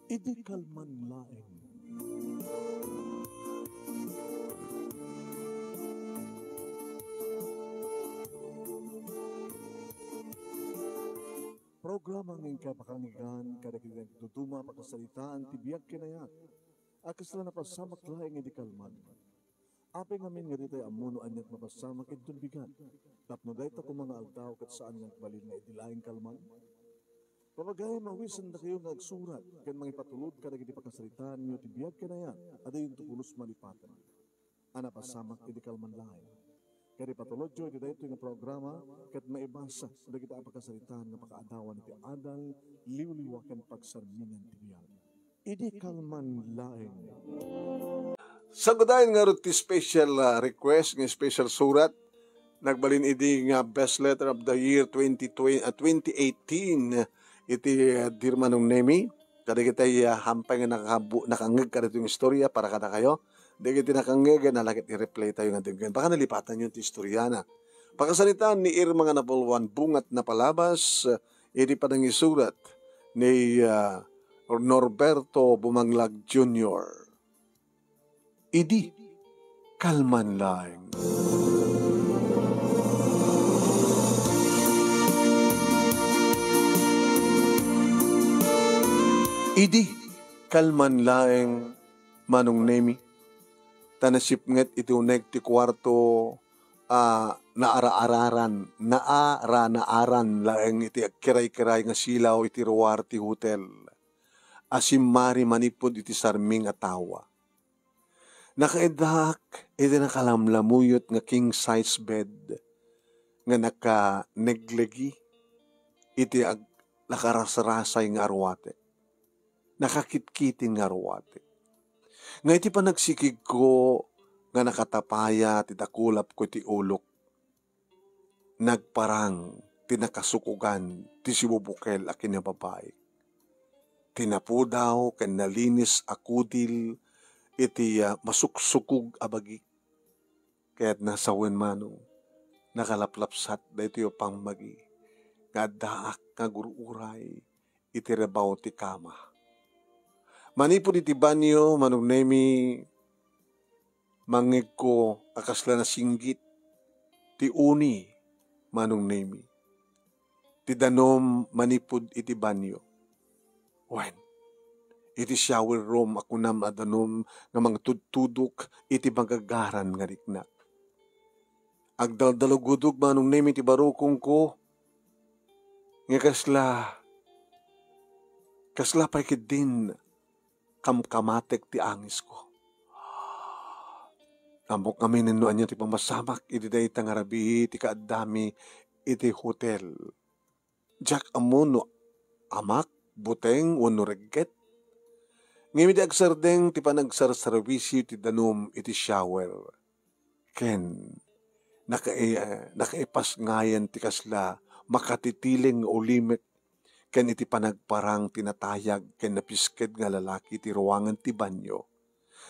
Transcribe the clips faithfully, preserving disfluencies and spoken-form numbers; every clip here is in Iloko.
Idi kalman laeng. Programa nga inkay pakangigan kadagiti nagduduma a pakasaritaan ti biag ken ayat a kasla napasamak laeng idi kalman. Apay ngamin nga ditay ammo no aniat mapasamak inton bigat, tapno dayta koma nga aldaw ket saan nga agbalin nga idi laeng kalman? Papagayam, awisendakayo nga agsurat ken mangipatulod kadagiti pakasaritaanyo ti biag ken ayat a diyonto pulos malipaten a napasamak idi kalman laeng. Ket ipatulodyo iti daytoy nga programa ket maibasa dagiti a pakasaritaan nga makaadawan iti adal, liwliwa ken pagsarmingan ti biag. Idi kalman laeng. Sagudayen ngarud ti special, ah, request nga special surat. Nagbalin idi nga best letter of the year twenty twenty, ah, twenty eighteen iti, ah, Dear Manong Nemi. Kadagiti, ah, hampay nga nakabu-, nakangngeg kadagiti istorya para kadakayo. Dagiti nakangngeg, nalakit i-replay tayo nga denggen. Baka nalipatanyo ti istorya na. Pakasaritaan ni Irma nga napulwan bungat napalabas, ah, iti panangisurat ni, ah, Norberto Bumanglag Junior. Idi kalman laeng. Idi kalman laeng, Manong Nemi, ta nasipnget iti uneg ti kuarto a naara-araran, naara-naaran laeng iti agkiray-kiray nga silaw iti ruar ti hotel a simmari manipud iti sarming a tawa. Nakaiddaak iti nakalamlamuyot nga king size bed nga nakaneglegi iti ag-, nakarasrasay nga arwatek, nakakitkiting nga arwatek. Nga iti panagsikigko nga nakatapaya ti dakulapko iti ulok, nagparang ti nakasukogan ti sibubukel a kinababaik. Ti napudaw ken nalinis a kudil iti, ah, masuksukog a bagik. Ket nasawen, Manong, nakalaplapsat daytoy a pammagi nga addaak nga agur-uray iti rebaw ti kama. Manipud iti banio, Manong Nemi, mangngegko a kasla nasinggit ti uni, Manong Nemi, ti danum manipud iti banio. Wen, iti shower room a kunam a danum nga mangtudtudok iti magagaran nga riknak. Agdaldalugudog, Manong Nemi, ti barukongko nga kasla, kasla pay keddin kamkamatek ti angesko. Ammok ngamin no ania ti pamasamak idi dayta nga rabii ti kaaddami iti hotel. Diak ammo no amak, buteng, wenno regget. Ngem idi agsardeng ti panagsarsarwisio ti danum iti shower, ken nakai-, nakaipasngayan ti kasla makatitileng nga ulimek ken iti panagparang ti natayag ken napisked nga lalaki ti ruangan ti banio,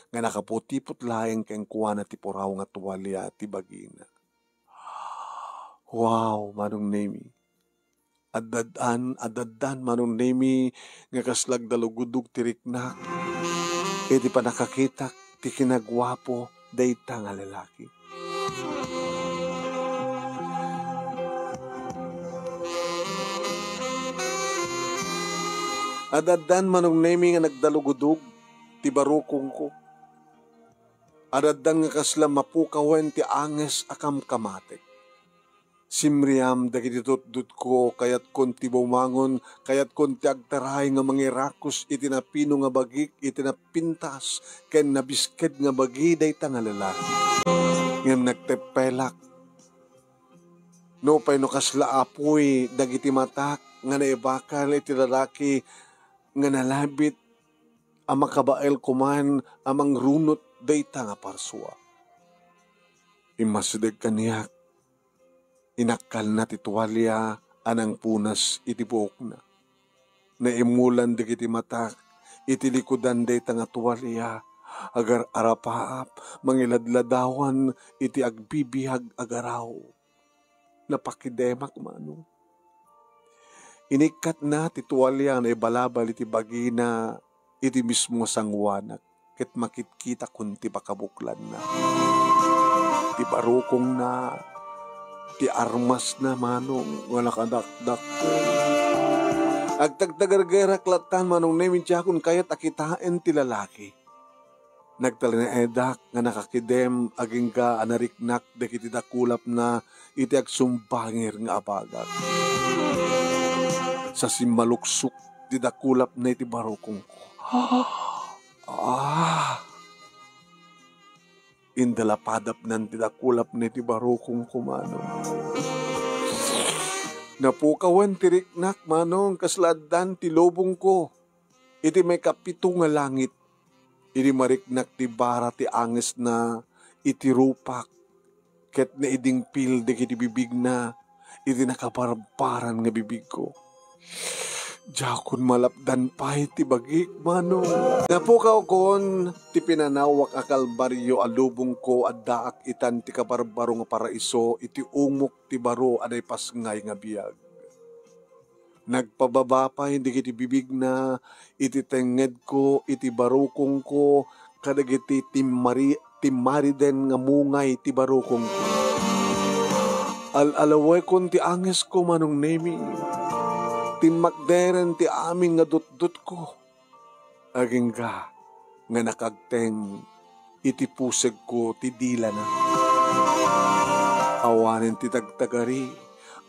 nga nakaputipot laeng kenkuana ti puraw nga tualia ti bagina. Wow, Manong Nemi. Addadan, addadan, Manong Nemi, nga kasla agdalugudog ti riknak iti pannakakitak ti kinaguapo dayta nga lalaki. Adaddan, Manong Nemi, nga nagdalugudog ti barukongko. Adaddan nga kasla mapukawen ti anges a kamkamatek. Simriam dagiti tutdutko, kayatkon ti bumangon, kayatkon ti agtaray nga mangirakus iti napino nga bagik, iti napintas ken nabisked nga bagi dayta nga lalaki. Ngem nagteppelak. Nupay no kasla apuy dagiti matak nga naibakal iti lalaki nga nalabit a makabael koman a mangrunot dayta nga parsua. Immasideg kaniak, inakkalna ti tualia a nangpunas iti buokna. Naimmulan dagiti matak iti likudan dayta nga tualia, agar-arapaap, mangiladladawan iti agbibiag a garaw. Napakidemak, Manong. Inikkatna ti tualia nga naibalabal iti bagina iti mismo a sangoanak ket makitkitakon ti pakabuklanna, ti barukongna, ti armasna, Manong, nga nakadakdakkel. Agtagtagargerak lattan, Manong Nemi, diakon kayat a kitaen ti lalaki. Nagtalinaedak nga nakakidem agingga a nariknak dagiti dakulapna iti agsumbangir nga abagak. Sa simmaluksok ti dakulapna iti barukongko. Ah! Indalapadapnan ti dakulapna iti barukongko, Manong. Napukawen ti riknak, Manong, kasla addan ti lubongko iti maikapito nga langit. Idi mariknak ti bara ti angesna iti rupak, ket naidingpil dagiti bibigna iti nakabarbaran nga bibigko. Diakon malapdan pay ti bagik, Manong. Napukawkon ti pinanawak a kalbario a lubongko, addaak itan ti kabarbaro nga paraiso iti umok ti baro a naipasngay nga biag. Nagpababa pay dagiti bibigna iti tengngedko, iti barukongko, kadagiti timmari-, timmariden nga mungay ti barukongko. Al-alawekon ti angesko, Manong Nemi. Timmakderen ti amin nga dutdotko. Agingga nga nakagteng iti pusegko ti dilana. Awanen ti tagtagari,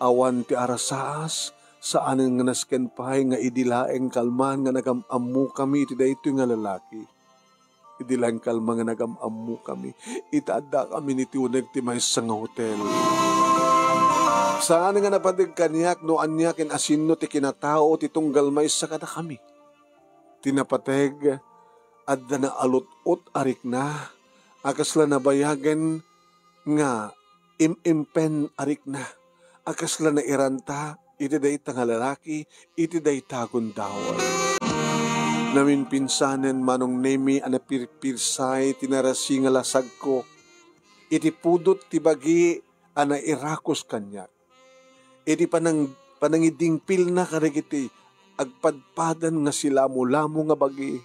awan ti arasaas, saanen nga nasken pay nga idi laeng kalman nga nagam-ammokami iti daytoy nga lalaki. Idi laeng kalman nga nagam-ammokami, ita addakami iti uneg ti maysa nga hotel. Saan nga napateg kaniak no ania ken asinno ti kinatao ti tunggal maysa kadakami. Ti napateg, adda naalut-ot a rikna a kasla nabayagen nga im-impen a rikna a kasla nairanta iti dayta nga lalaki iti dayta a gundaway. Naminpinsanen, Manong Nemi, a napirpirsay ti narasi nga lasagko iti pudot ti bagi a nairakos kaniak. Iti panang-, panangidingpilna kadagiti agpadpadan nga silamolamo nga bagi,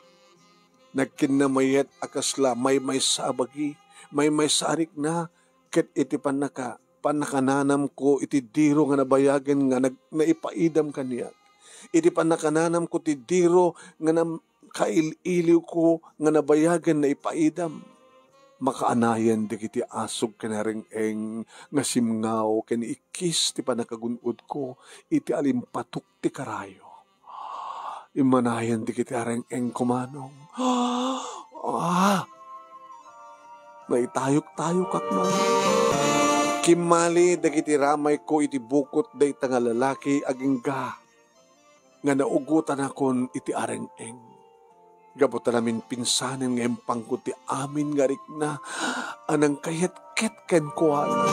nagkinnamayet a kasla maymaysa a bagi, maymaysa a rikna, ket iti pannaka-, pannakananamko iti diro nga nabayagen nga nag-, naipaidam kaniak, iti pannakananamko ti diro nga nam-, kail-iliwko nga nabayagen naipaidam. Makaanayan dagiti asog ken areng-eng nga simngaw ken ikkis ti pannakagun-odko iti alimpatok ti karayo. Immanayan dagiti areng-engko, Manong. Ah! Naitayok-tayokak, Manong. Kimmali dagiti ramayko iti bukot dayta nga lalaki agingga nga naugotanakon iti areng-eng. Gapu ta naminpinsanen nga impangko ti amin nga rikna a nangkayatket kenkuana.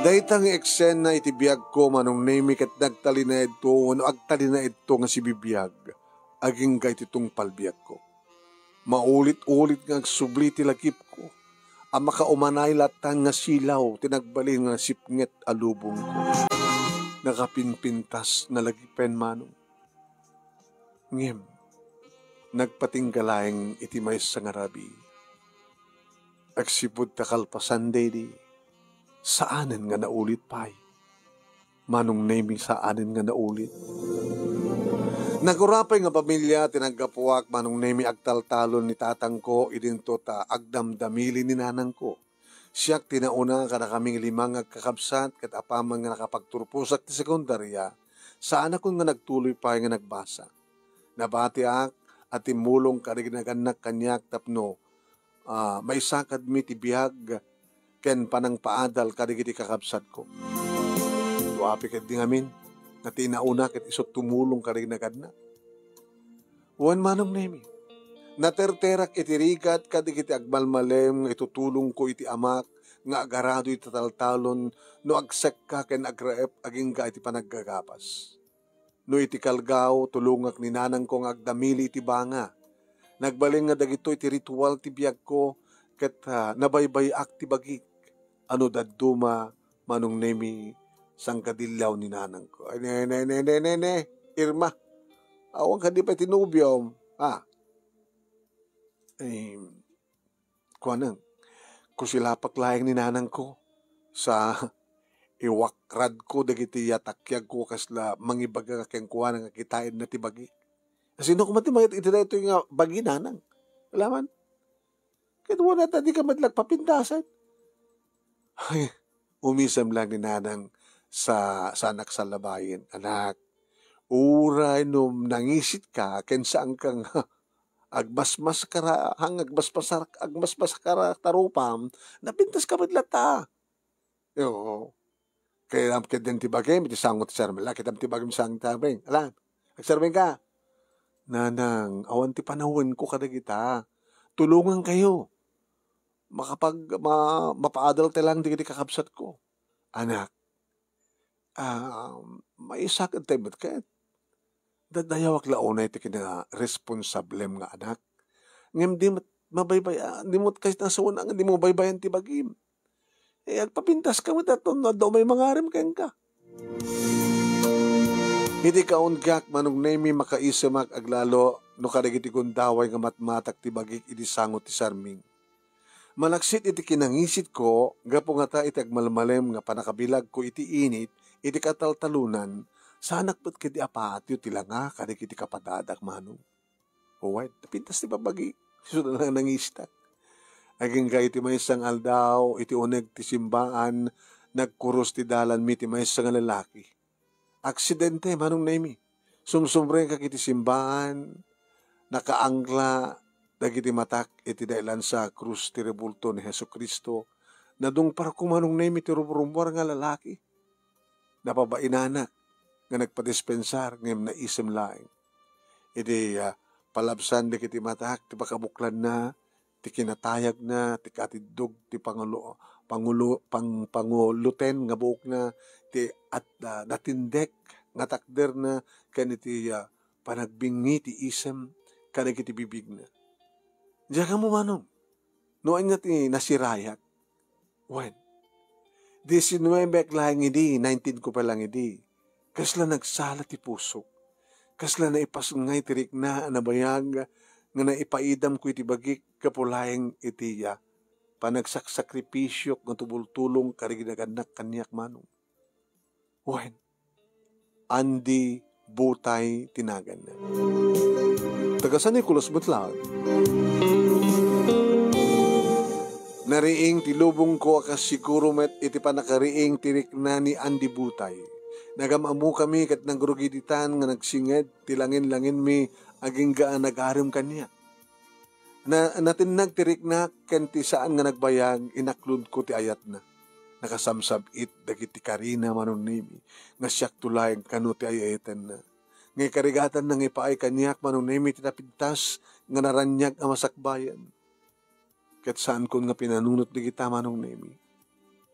Dayta nga eksena iti biagko, Manong Nemi, ket nagtalinaedto wenno agtalinaedto nga sibibiag agingga iti tungpal biagko. Maulit-ulit nga agsubli ti lagipko a makaumanay lattan nga silaw ti nagbalin nga nasipnget a lubongko. Nakapinpintas nga lagipen, Manong. Ngem, nagpatingga laeng iti maysa nga rabii. Agsipud ta kalpasan daydi, saanen nga naulit pay. Manong Nemi, saanen nga naulit. Nagurapay nga pamilia ti naggapuak, Manong Nemi, agtaltalon ni tatangko, idinto ta agdamdamili ni nanangko. Siak ti nauna kadakami nga lima nga agkakabsat, ket apaman nga nakapagturposak ti sekundaria, saanakon nga nagtuloy pay nga nagbasa. Nabatiak a timmulong kadagiti nagannak kaniak tapno, ah, maisakadmi ti biag ken panangpaadal kadagiti kakabsatko. Duapi ketdi ngamin nga ti nauna ket isu tumulong kadagiti nagannak. Wen, Manong Nemi, naterterak iti rigat kadagiti agmalmalem nga itutulongko iti amak nga agarado iti taltalon no agsekka ken agraep agingga iti panaggagapas. No iti kalgaw, tulongak ni nanangko nga agdamili iti banga. Nagbalin nga dagitoy ti ritual ti biagko, ket, ah, nabaybay-ak ti bagik. Ano dadduma, Manong Nemi, sangkadillaw ni nanangko. Ay, ne, ne, ne, ne, ne, ne, Irma. Awan kadi pay ti nobiom, ha? Eh, kuanang, kusilapak laeng ni nanangko sa iwakradko dagiti yatakyagko kasla mangibaga kenkuana nga kitaenna ti bagi. Sino koma ti mayat iti daytoy nga bagi, nanang? Wala man. Ket wala ta di ka met la agpapintasan. Ay, umisem lang ni nanang sa, sa anak sa labayen. Anak, uray no nangisit ka, ken saan ka nga agmasmaskara-, hang agmasmasar-, agmasmaskara tarupam, napintas ka met latta. Yo. Kaya ket den ti bagim, iti sango ti sermon. La, kitam ti bagim, sango ti sermon. Ala, agsermon ka. Nanang, awan ti panawenko kadagita. Tulongan kayo. Makapag-, ma-, mapaadal ta lang dagiti kakabsatko. Anak, ah, maisaked tayo met ket. Dadayawak la unay ti kinaresponsablem nga anak. Ngem di met mabaybay-, ah, di met kas-, nasawen nga di mo baybayan ti bagim. Eh, agpapintas ka met aton no adda umay mangarem kenka. Iti kaunggak, Manong Nemi, makaisemak aglalo no kadagiti gundaway nga matmatak ti bagik idi sango ti sarming. Malaksid iti kinangisitko, gapu ngata iti agmalmalem nga pannakabilagko iti init, iti kataltalonan, saanak met ketdi a patio ti langa kadagiti kapadadak, Manong. Wen, napintas ti babagi. Isu na nga nangistak. Agingga iti maysa nga aldaw, iti uneg ti simbaan, nagkurus ti dalanmi ti maysa nga lalaki. Aksidente, Manong Nemi. Sumsumrengkak iti simbaan, nakaangla dagiti matak iti daelan sa krus ti rebulto ni Jesu-Cristo. Nadungparko, Manong Nemi, ti rumrummuar nga lalaki. Napabainanak nga nagpadispensar ngem naisem laeng. Idi, ah, palabsan dagiti matak ti pakabuklanna, ti kinatayagna, ti katiddog ti pangulo-, pangulo-, pang-, panguloten nga buokna, ti at-, ah, natindek nga takderna, ken iti, ah, panagbingngi ti isem kadagiti bibigna. Diak ammo, Manong, no ania ti nasirayak. Wen, diesinuebe ak laeng idi, nineteen ko pa lang idi. Kasla nagsala ti pusok. Kasla naipasngay ti rikna a nabayag nga naipaidamko iti bagik gapu laeng iti, ah, panagsaksakripisio nga tumultulong kadagiti nagannak kaniak, Manong. Wen, Andy Butay ti naganna. Taga San Nicolas met laeng. Nariing ti lubongko a kas siguro met iti pannakariing ti rikna ni Andy Butay. Nagam-ammokami ket nagrugiditan nga nagsinged ti langin-langinmi agingga a nagarem kaniak. Na-, natinnag ti riknak ken ti saan nga nagbayag, inakludko ti ayatna. Nakasamsam-it dagiti karina, Manong Nemi, nga siakto laeng kano ti ay-ayatenna. Nga ikarigatanna nga ipaay kaniak, Manong Nemi, ti napintas nga naraniag a masakbayan. Ket saankon nga pinanunot dagita, Manong Nemi.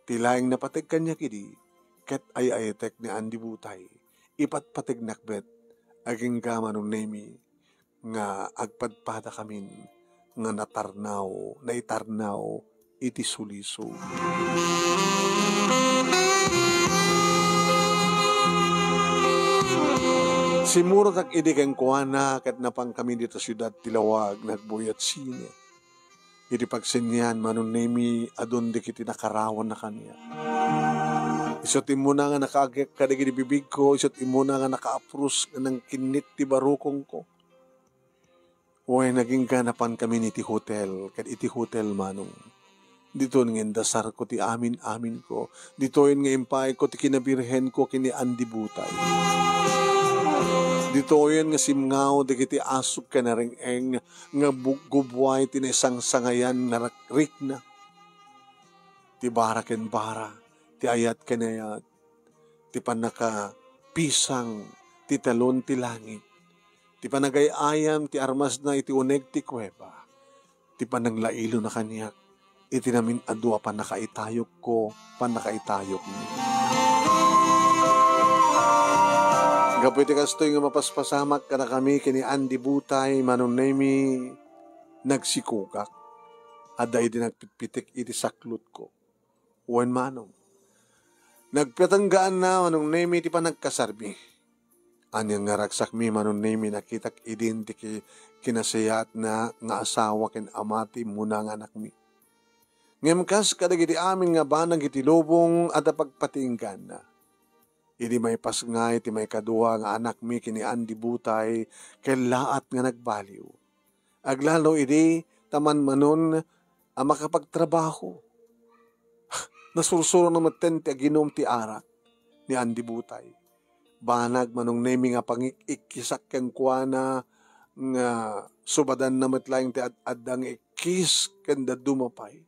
Ti laeng napateg kaniak idi, ket ay-ayatek ni Andy Butay. Ipatpategnak met, agingga, Manong Nemi, nga agpadpadakamin nga natarnaw, naitarnaw iti sulisog. Simmurotak idi kenkuana ket napankami dita siudad ti lawag, nagbuy-at sine. Iti pagsenian, Manong Nemi, adun dagiti nakarawanna kaniak. Isu ti immuna nga nakaagek kadagiti bibigko, isu ti immuna nga nakaapros nga nangkinnit ti barukongko. Wen, agingga napankami iti hotel, ket iti hotel, Manong. Ditoyen nga indasarko ti amin-aminko. Ditoyen nga impaayko ti kinabirhenko ken ni Andy Butay. Ditoyen nga simngaw dagiti asuk ken nareng-eng nga bu-, gubbuay ti naisangsangayan nga rak-, rikna. Ti bara ken bara, ti ayat ken ayat, ti pannakapisang ti talon ti langit, ti panagay-ayam ti armasna iti uneg ti kueba, ti pananglailona kaniak iti namin-adu a pannakaitayokko, pannakaitayokmi. Gapu iti kastoy nga mapaspasamak kadakami ken ni Andy Butay, Manong Nemi, nagsikogak. Adda idi nagpitpitek iti saklotko. Wen, Manong. Nagpatenggaanna, Manong Nemi, ti panagkasarmi. Ania nga ragsakmi, Manong Nemi, nakitak idin ti ki-, kinasayaatna nga asawa ken ama ti immuna nga anakmi. Ngem kas kadagiti amin nga banag iti lubong, adda pagpatingganna. Idi maipasngay ti maikadua nga anakmi ken ni Andy Butay, kellaat nga nagbaliw. Aglalo idi ta manmanon a makapagtrabaho. Nasursurona metten ti aginum ti arak ni Andy Butay. Banag, Manong Nemi, nga pangik-ikkisak kenkuana nga subadanna met laeng ti ad-adda nga ikkis ken dadduma pay.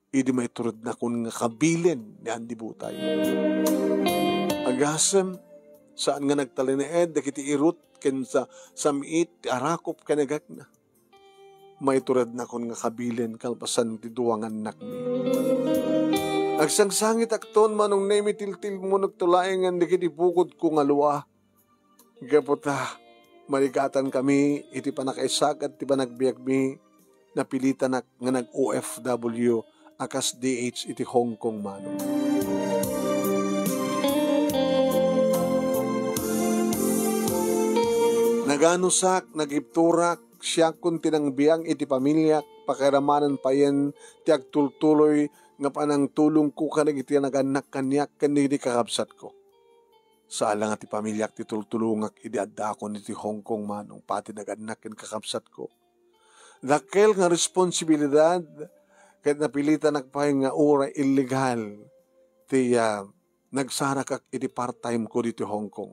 Idi maiturednakon nga kabilin ni Andy Butay. Agasem, saan nga nagtalinaed dagiti irut ken sa-, samiit ti arakop ken agekna. Maiturednakon nga kabilin kalpasan ti dua nga annakmi. Agsangsangitakton, Manong Nemi, tiltilmonekto laengen dagiti bukodko nga lua. Gapu ta marigatankami iti pannakaisagad ti panagbiagmi, napilitanak nga nag-O F W a kas D H iti Hong Kong, Manong. Naganusak, nagibturak, siakon ti nangbiang iti pamiliak, pakairamanen payen ti agtultuloy nga panangtulongko kadagiti nagannak kaniak ken dagiti kakabsatko. Saan la nga ti pamiliak ti tultulongak idi addaakon iti Hong Kong, Manong, pati nagannak ken kakabsatko. Dakkel nga responsibilidad ket napilitanak pay nga uray illegal ti, ah, nagsarakak iti part-time ko ditoy Hong Kong.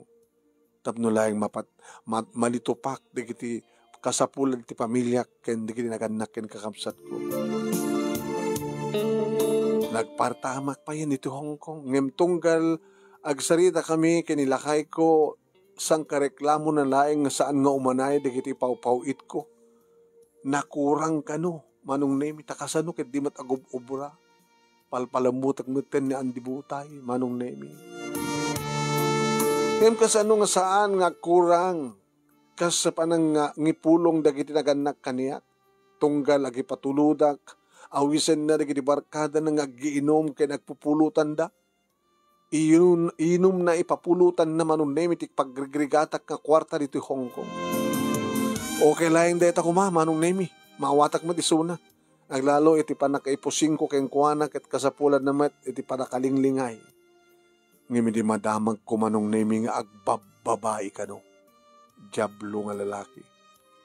Tapno laeng mapat-, ma-, malitupak dagiti kasapulan ti pamiliak ken dagiti nagannak ken kakabsatko. Nagpartamak payen iti Hong Kong, ngem tunggal agsaritakami ken ni lakayko, sangkareklamona laeng nga saan nga umanay dagiti pawpaw-itko. Nakurang kano, Manong Nemi, ta kasano ket di met agub-ubra? Palpalemmutek metten ni Andy Butay, Manong Nemi. Ngem kasano nga saan nga agkurang? Kas panang nga ngipulong dagiti nagannak kaniak, tunggal agipatulodak, awisenna dagiti barkadana nga aggiinom ken agpupulotanda. Iyun-, inumna, ipapulotanna, Manong Nemi, ti pagrigrigatak nga kuarta ditoy Hong Kong. Okay laeng dayta koma, Manong Nemi. Maawatak met isuna. Aglalo iti pannakaipusinko kenkuana ket kasapulanna met iti pannakalinglingay. Ngem idi madamagko, Manong Nemi, nga agbabbabai kano. Diablo nga lalaki.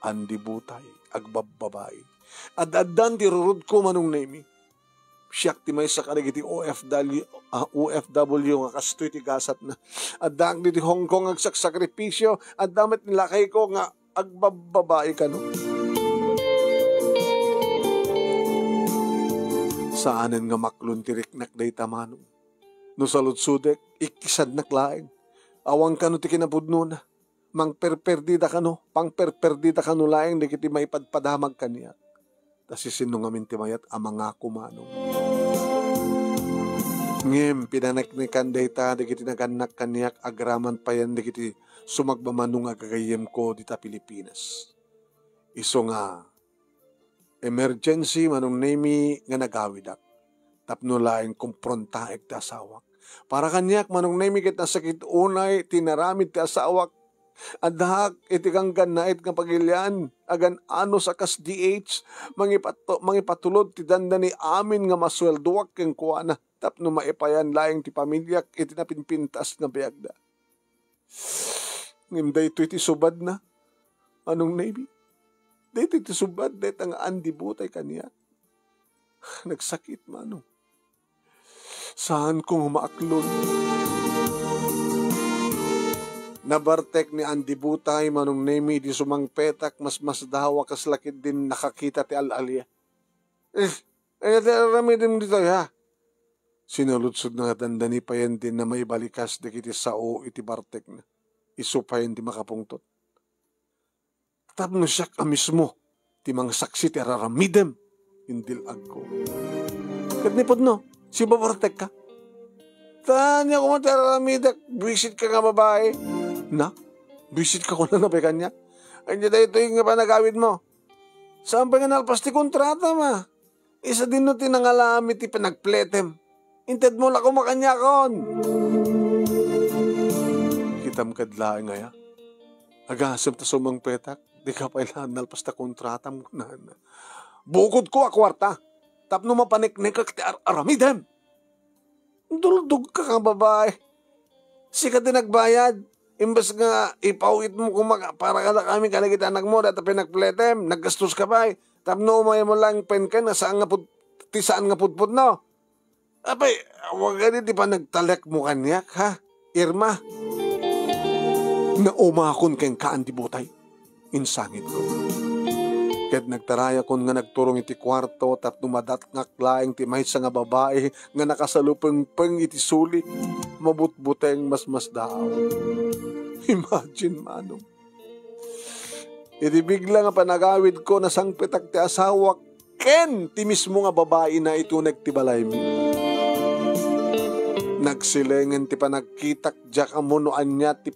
Andy Butay, agbabbabai. Ad-addan ti rurudko, Manong Nemi. Siak ti maysa kadagiti O F W, ah, O F W nga kastoy ti gasatna. Addaak ditoy Hong Kong agsaksakripisio, adda met ni lakayko nga agbabbabai kano. Saanen nga maklon ti riknak dayta, Manong. No saludsodek, ikkisadnak laeng. Awan kano ti kinapudnona. Mangperperdida kano, pangperperdida kano laeng dagiti maipadpadamag kaniak. Ta siasino ngamin ti mayat a mangako, Manong? Ngem pinaneknekan dayta dagiti nagannak kaniak agraman payen dagiti sumagmamano nga gagayyemko dita Pilipinas. Isu nga emergency, Manong Nemi, nga nagawidak tapno laeng kumprontaek ti asawak. Para kaniak, Manong Nemi, ket nasakit unay ti inaramid ti asawak. Addaak iti ganggannaet nga pagilian, agan-anos a kas D H, mangipato-, mangipatulod ti dandani amin nga masueldoak kenkuana tapno maipayan laeng ti pamiliak iti napinpintas nga biagda. Ngem daytoy ti subadna, Manong Nemi. Daytoy ti subad dayta nga Andy Butay kaniak. Nagsakit, Manong. Saanko nga maaklon. Nabartek ni Andy Butay, Manong Nemi, idi sumangpetak, masmasdawa kas la ketdin nakakita ti al-alia. Eh, ania ti aramidem ditoy, ha? Sinaludsodna nga dandani payen dinna maibalikas dagiti sao iti bartekna. Isu payen ti makapungtot. Tapno siak a mismo ti mangsaksi ti araramidem, indil-agko. Ket ni pudno, sibabartekka. Ta ania koma ti araramidek, buisitka nga babai. Na? Buisitka kunana pay kaniak? Ania daytoy nga panagawidmo? Saan pay nga nalpas ti kontratam, a? Isu dinno ti nangalam iti panagpletem. Intedmo la koma kaniakon. Kitam kad laeng aya? Agasem ta sumangpetak, dika pay la nalpas ta kontratam, kunana. Bukodko a kuarta, tapno mapaneknekak ti ar-aramidem. Duldogka nga babai. Sika ti nagbayad. Imbes nga ipawitmo koma para kadakami kadagiti anakmo, dayta pinagpletem, naggastoska pay. Tapno umaymo laeng penken nga saan nga pud-, ti saan nga pudpudno. Apay, awan kadi ti panagtalekmo kaniak, ha, Irma? Naumakon kenka, Andy Butay, insangitko. Ket nagtarayakon nga nagturong iti kuarto tapno madatngak laeng ti maysa nga babai nga nakasalupengpeng iti suli, mabutbuteng masmasdaaw. Imagine, manong. Iti bigla nga panagawidko, nasangpetak ti asawak ken ti mismo nga babai nga ituneg ti balaymi. Nagsilengen ti panagkitak, diak ammo no ania ti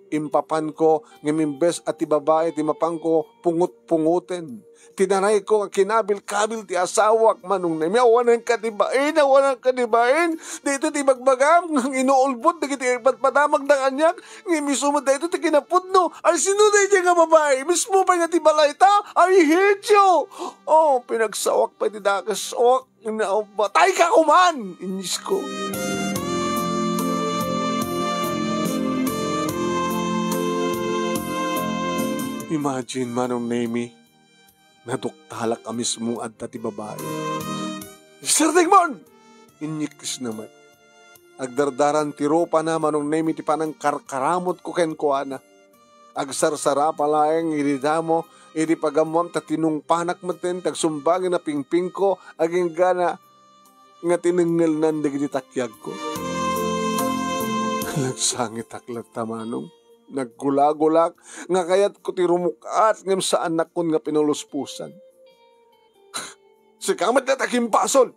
impapanko, ngem imbes a ti babai ti mapanko, pungot-pungoten. Tinarayko nga kinabil-kabil ti asawak, Manong Nemi. Awananka ti bain, awananka ti bain. Daytoy ti ibagbagam nga inuulbod dagiti ipatpatamagda kaniak. Ngem isu met daytoy ti kinapudno. Ay, sino daydiay nga babai? Mismo pay nga ti balayta? Ay, hedio! Oh, pinagsawak pay ti dakesok. Namatayka koman! Inis ko. Imagine, Manong Nemi, naduktalak a mismo adda ti babai. Sir Digmon! Inyikis na met. Agdardaran ti rupana, Manong Nemi, ti panangkarkaramutko kenkuana. Agsarsarapa laeng idi damo, idi pagammoam ta tinungpanak metten, ti agsumbangen a pingpingko, agingga nga tinengngelnan dagiti takiagko. Nagsangitak latta, Manong. Naggulagulak nga kayatko ti rumuk-at ngem saannakon nga pinuluspusan. Sika met latta ti agimbasol!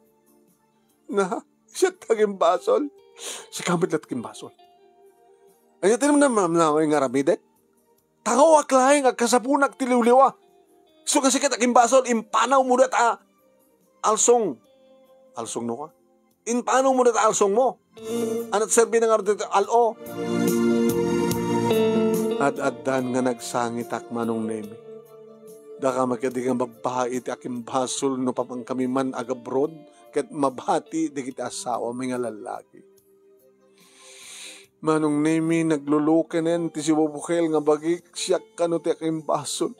Na, siak ti agimbasol. Sika met latta ti agimbasol. Ania ti namnamnamay nga aramidek? Tangawak laeng, agkasapunak ti liwliwa. Isu nga sika ti agimbasol, impanawmo dayta alsong. Alsongno ka? Impanawmo dayta alsongmo. Ania ti serbina ngarud dayta al-o? Ad-addan nga nagsangitak, Manong Nemi. Daka met kadi nga babbai ti agimbasol no papankami man agabroad ket mabati dagiti asawami nga lallaki. Manong Nemi, naglulukenen ti sibubukel nga bagik, siak kano ti agimbasol.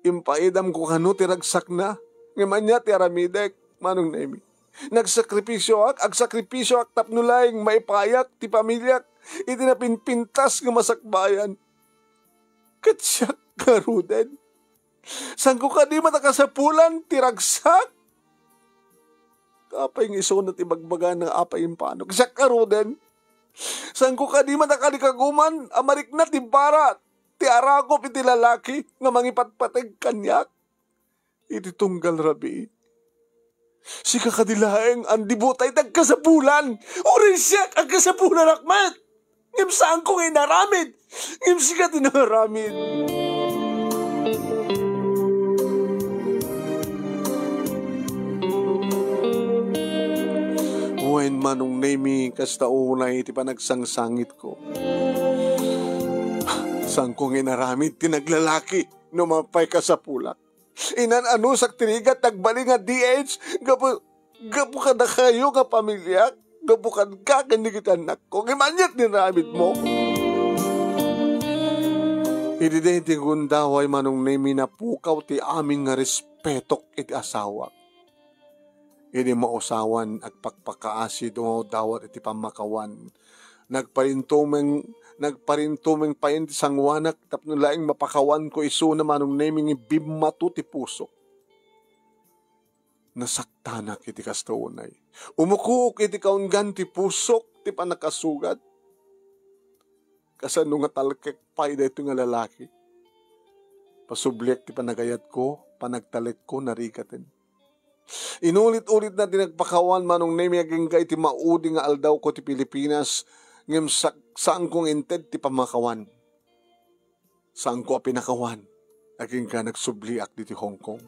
Impaidamko kano ti ragsakna, ngem ania ti aramidek, Manong Nemi? Nagsakripisioak, agsakripisioak tapno laeng maipayak ti pamiliak iti napinpintas nga masakbayan. Ket siak ngaruden? Saanko kadi met a kasapulan ti ragsak? Apay nga isuna ti bagbagana nga apay impanok? Siak ngaruden? Saanko kadi met a kalikaguman a marikna ti bara ti arakup iti lalaki nga mangipatpateg kaniak iti tunggal rabii? Sika kadi laeng, Andy Butay, ti agkasapulan. Uray siak, agkasapulanak met. Ngem saanko nga inaramid. Ngem sika ti nangaramid. Wen, Manong Nemi, kasta unay ti panagsangsangitko. Saanko nga inaramid ti naglalaki no mapay kasapulak. Inan-anusak ti rigat, nagbalin nga D H, gapu, gapu kadakayo nga pamiliak, gapu kadka ken dagiti annakko. Ngem ania ti inaramidmo? Idi daydi gundaway, Manong Nemi, napukaw ti amin nga respetok iti asawak. Idi mausawan, agpakpakaasi, dumawdawat iti pammakawan. Nagparintumeng, nagparintumeng payen ti sanguanak tapno laeng mapakawanko isuna, Manong Nemi, ngem bimmato ti pusok. Nasaktanak iti kasta unay. Umukook iti kaunggan ti pusok ti pannakasugat. Kasano nga talkek pay daytoy nga lalaki? Pasubliak ti panagayatko, panagtalekko, narigaten. Inulit-ulitna ti nagpakawan, Manong Nemi, agingga iti maudi nga aldawko ti Pilipinas, ngem sa-, saanko nga inted ti pammakawan. Saanko a pinakawan, agingga nagsubliak ditoy Hong Kong.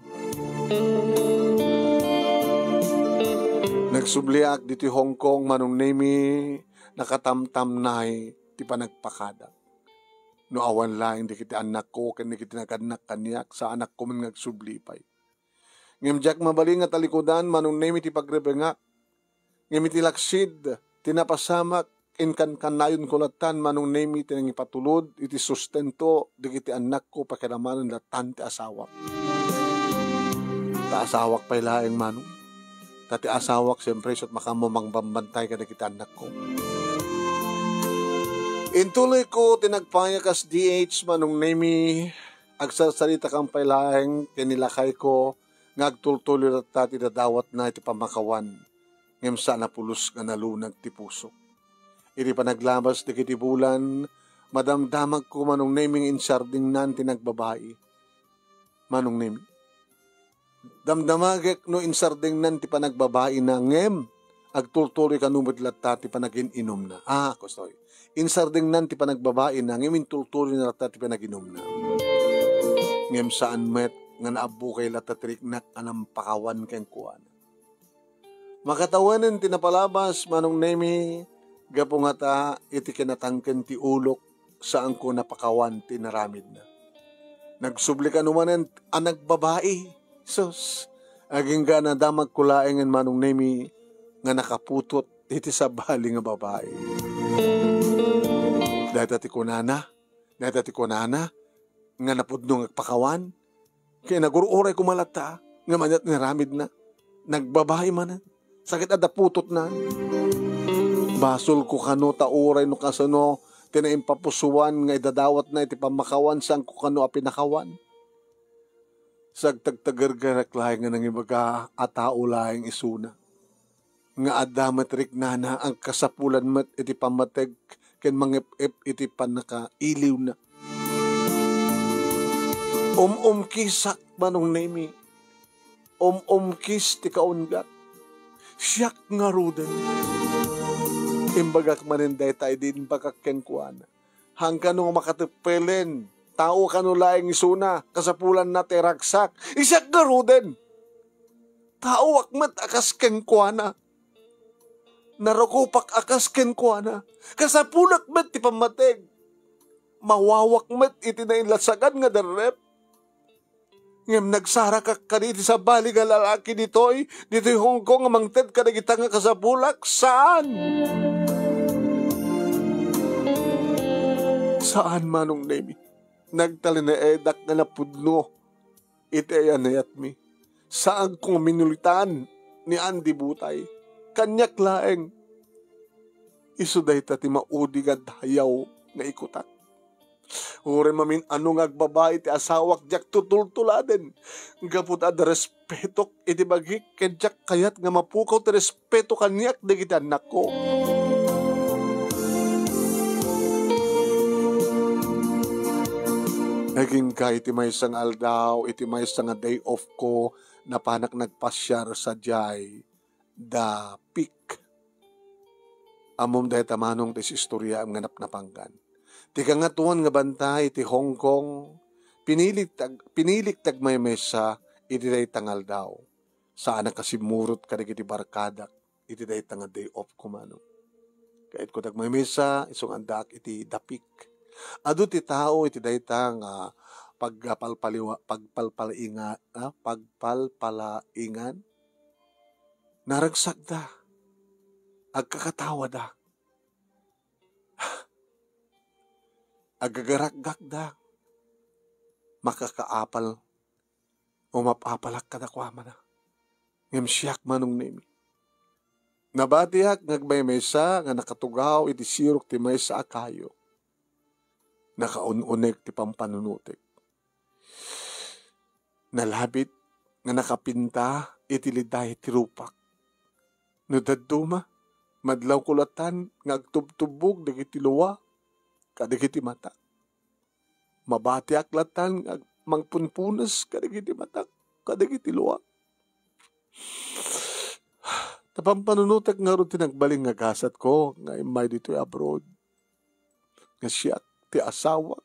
Nagsubliak ditoy Hong Kong, Manong Nemi, nakatamtamnay ti panagpakadak. No awan laeng dagiti annakko ken dagiti nagannak kaniak, saanakko met nga agsubli pay. Ngem diak mabalin nga talikudan, Manong Nemi, ti pagrebengak. Ngem iti laksid ti napasamak, inkankannayonko lattan, Manong Nemi, ti nangipatulod iti sustento dagiti annakko, pakiramanen lattan ti asawak. Ta asawak pay laeng, Manong. Ta ti asawak, siyempre, isu ti makaammo mangbambantay kadagiti annakko. Intuloyko ti nagpayak kas D H, Manong Nemi, agsarsaritakan pay laeng ken ni lakayko nga agtultuloy latta ti dadawatna iti pammakawan, ngem saan a pulos nga nalunag ti pusok. Iti panaglabas dagiti bulan, madamdamagko, Manong Nemi, nga insardengnan ti nagbabai. Manong Nemi, damdamagek no insardengnan ti panagbabaina, ngem agtultuloy kano met latta ti panagin-inumna. Ah, kastoy. Insardengnan ti panagbabaina, ngem intultuloyna latta ti panaginumna. Ngem saan met nga naabbukay latta ti riknak a nampakawan kenkuana. Makatawanen ti napalabas, Manong Nemi, gapu ngata iti kinatangken ti ulok, saanko napakawan ti inaramidna. Nagsubli kano manen a nagbabai. Sus, agingga nadamagko laengen, Manong Nemi, nga nakaputot iti sabali nga babai. Dayta ti kunana, dayta ti kunana, nga napudno nga agpakawan. Kaya nagur-uray koma latta nga maniat nga aramidna. Nagbabai manen. Sakit a daputotna. Basolko kano ta uray no kasano ti naimpapusuan nga idadawatna iti pammakawan, saanko kano a pinakawan. Sagtagtagergerek laeng nga nangibaga a tao laeng isuna. Nga adda met riknana, agkasapulan met iti pammateg ken mangep-ep iti pannakailiwna. Um-umkisak, Manong Nemi. Um-umkis ti kaunggak. Siak ngaruden. Imbagak manen dayta idi imbagak kenkuana. Haan kano nga makateppelen. Tao kano laeng isuna, kasapulanna ti ragsak. Siak ngaruden. Taoak met a kas kenkuana. Narukopak a kas kenkuana. Kasapulak met ti pammateg. Mawawak met iti nainlasagan nga darrep. Ngem nagsarakak kadi iti sabali nga lalaki ditoy, ditoy Hong Kong nga mangted kadagita nga kasapulak? Saan! Saan, Manong Nemi. Nagtalinaedak nga napudno iti ayanayatmi. Saanko nga minulitan ni Andy Butay. Kaniak laeng. Isu dayta ti maudi nga dayaw nga ikutak. Uray mamin-ano nga agbabai ti asawak, diak tutultuladen. Gapu ta adda respetok iti bagik, ket diak kayat nga mapukaw ti respeto kaniak dagiti annakko. Agingga iti maysa nga aldaw, iti maysa nga day off ko, napanak nagpasiar sadiay da Peak. Ammom dayta, Manong, ti istoryaem nga napnapangan. Ti kangatoan nga bantay iti Hong Kong, pinilik tag-, pinilik ti agmaymaysa iti dayta nga aldaw. Saanak a simmurot kadagiti barkadak iti dayta nga day off ko, Manong. Kayatko ti agmaymaysa, isu nga addaak iti The Peak. Adu ti tao iti dayta nga pagpalpaliwa-, pagpalpalainga-, ah, pagpalpalaingan. Naragsakda. Agkakatawada. Agagarakgakda. Makakaapal. Umap-apalak kadakuada. Ngem siak, Manong Nemi. Nabatiak nga agmaymaysa nga nakatugaw iti sirok ti maysa a kayo. Nakaun-unek ti pampanunotek. Nalabit nga nakapinta iti liday ti rupak. No dadduma, madlawko latan nga agtubtubbog dagiti lua kadagiti matak. Mabatiak latan nga ag-, mangpunpunes kadagiti matak kadagiti lua. Ta pampanunotek ngarud ti nagbalin nga gasatko nga immay ditoy abroad. Nga siak ti asawak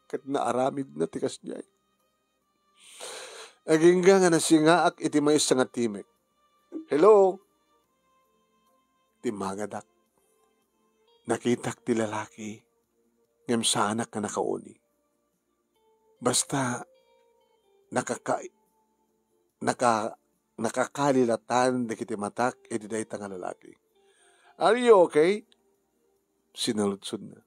ket naaramidna ti kasdiay. Agingga nga nasingaak iti maysa nga timek. "Hello?" Timmagadak. Nakitak ti lalaki. ngem saanak nga nakauni. Basta nakaka-, naka-, nakakalilatan dagiti matak iti dayta nga lalaki. "Are you okay?" sinaludsodna.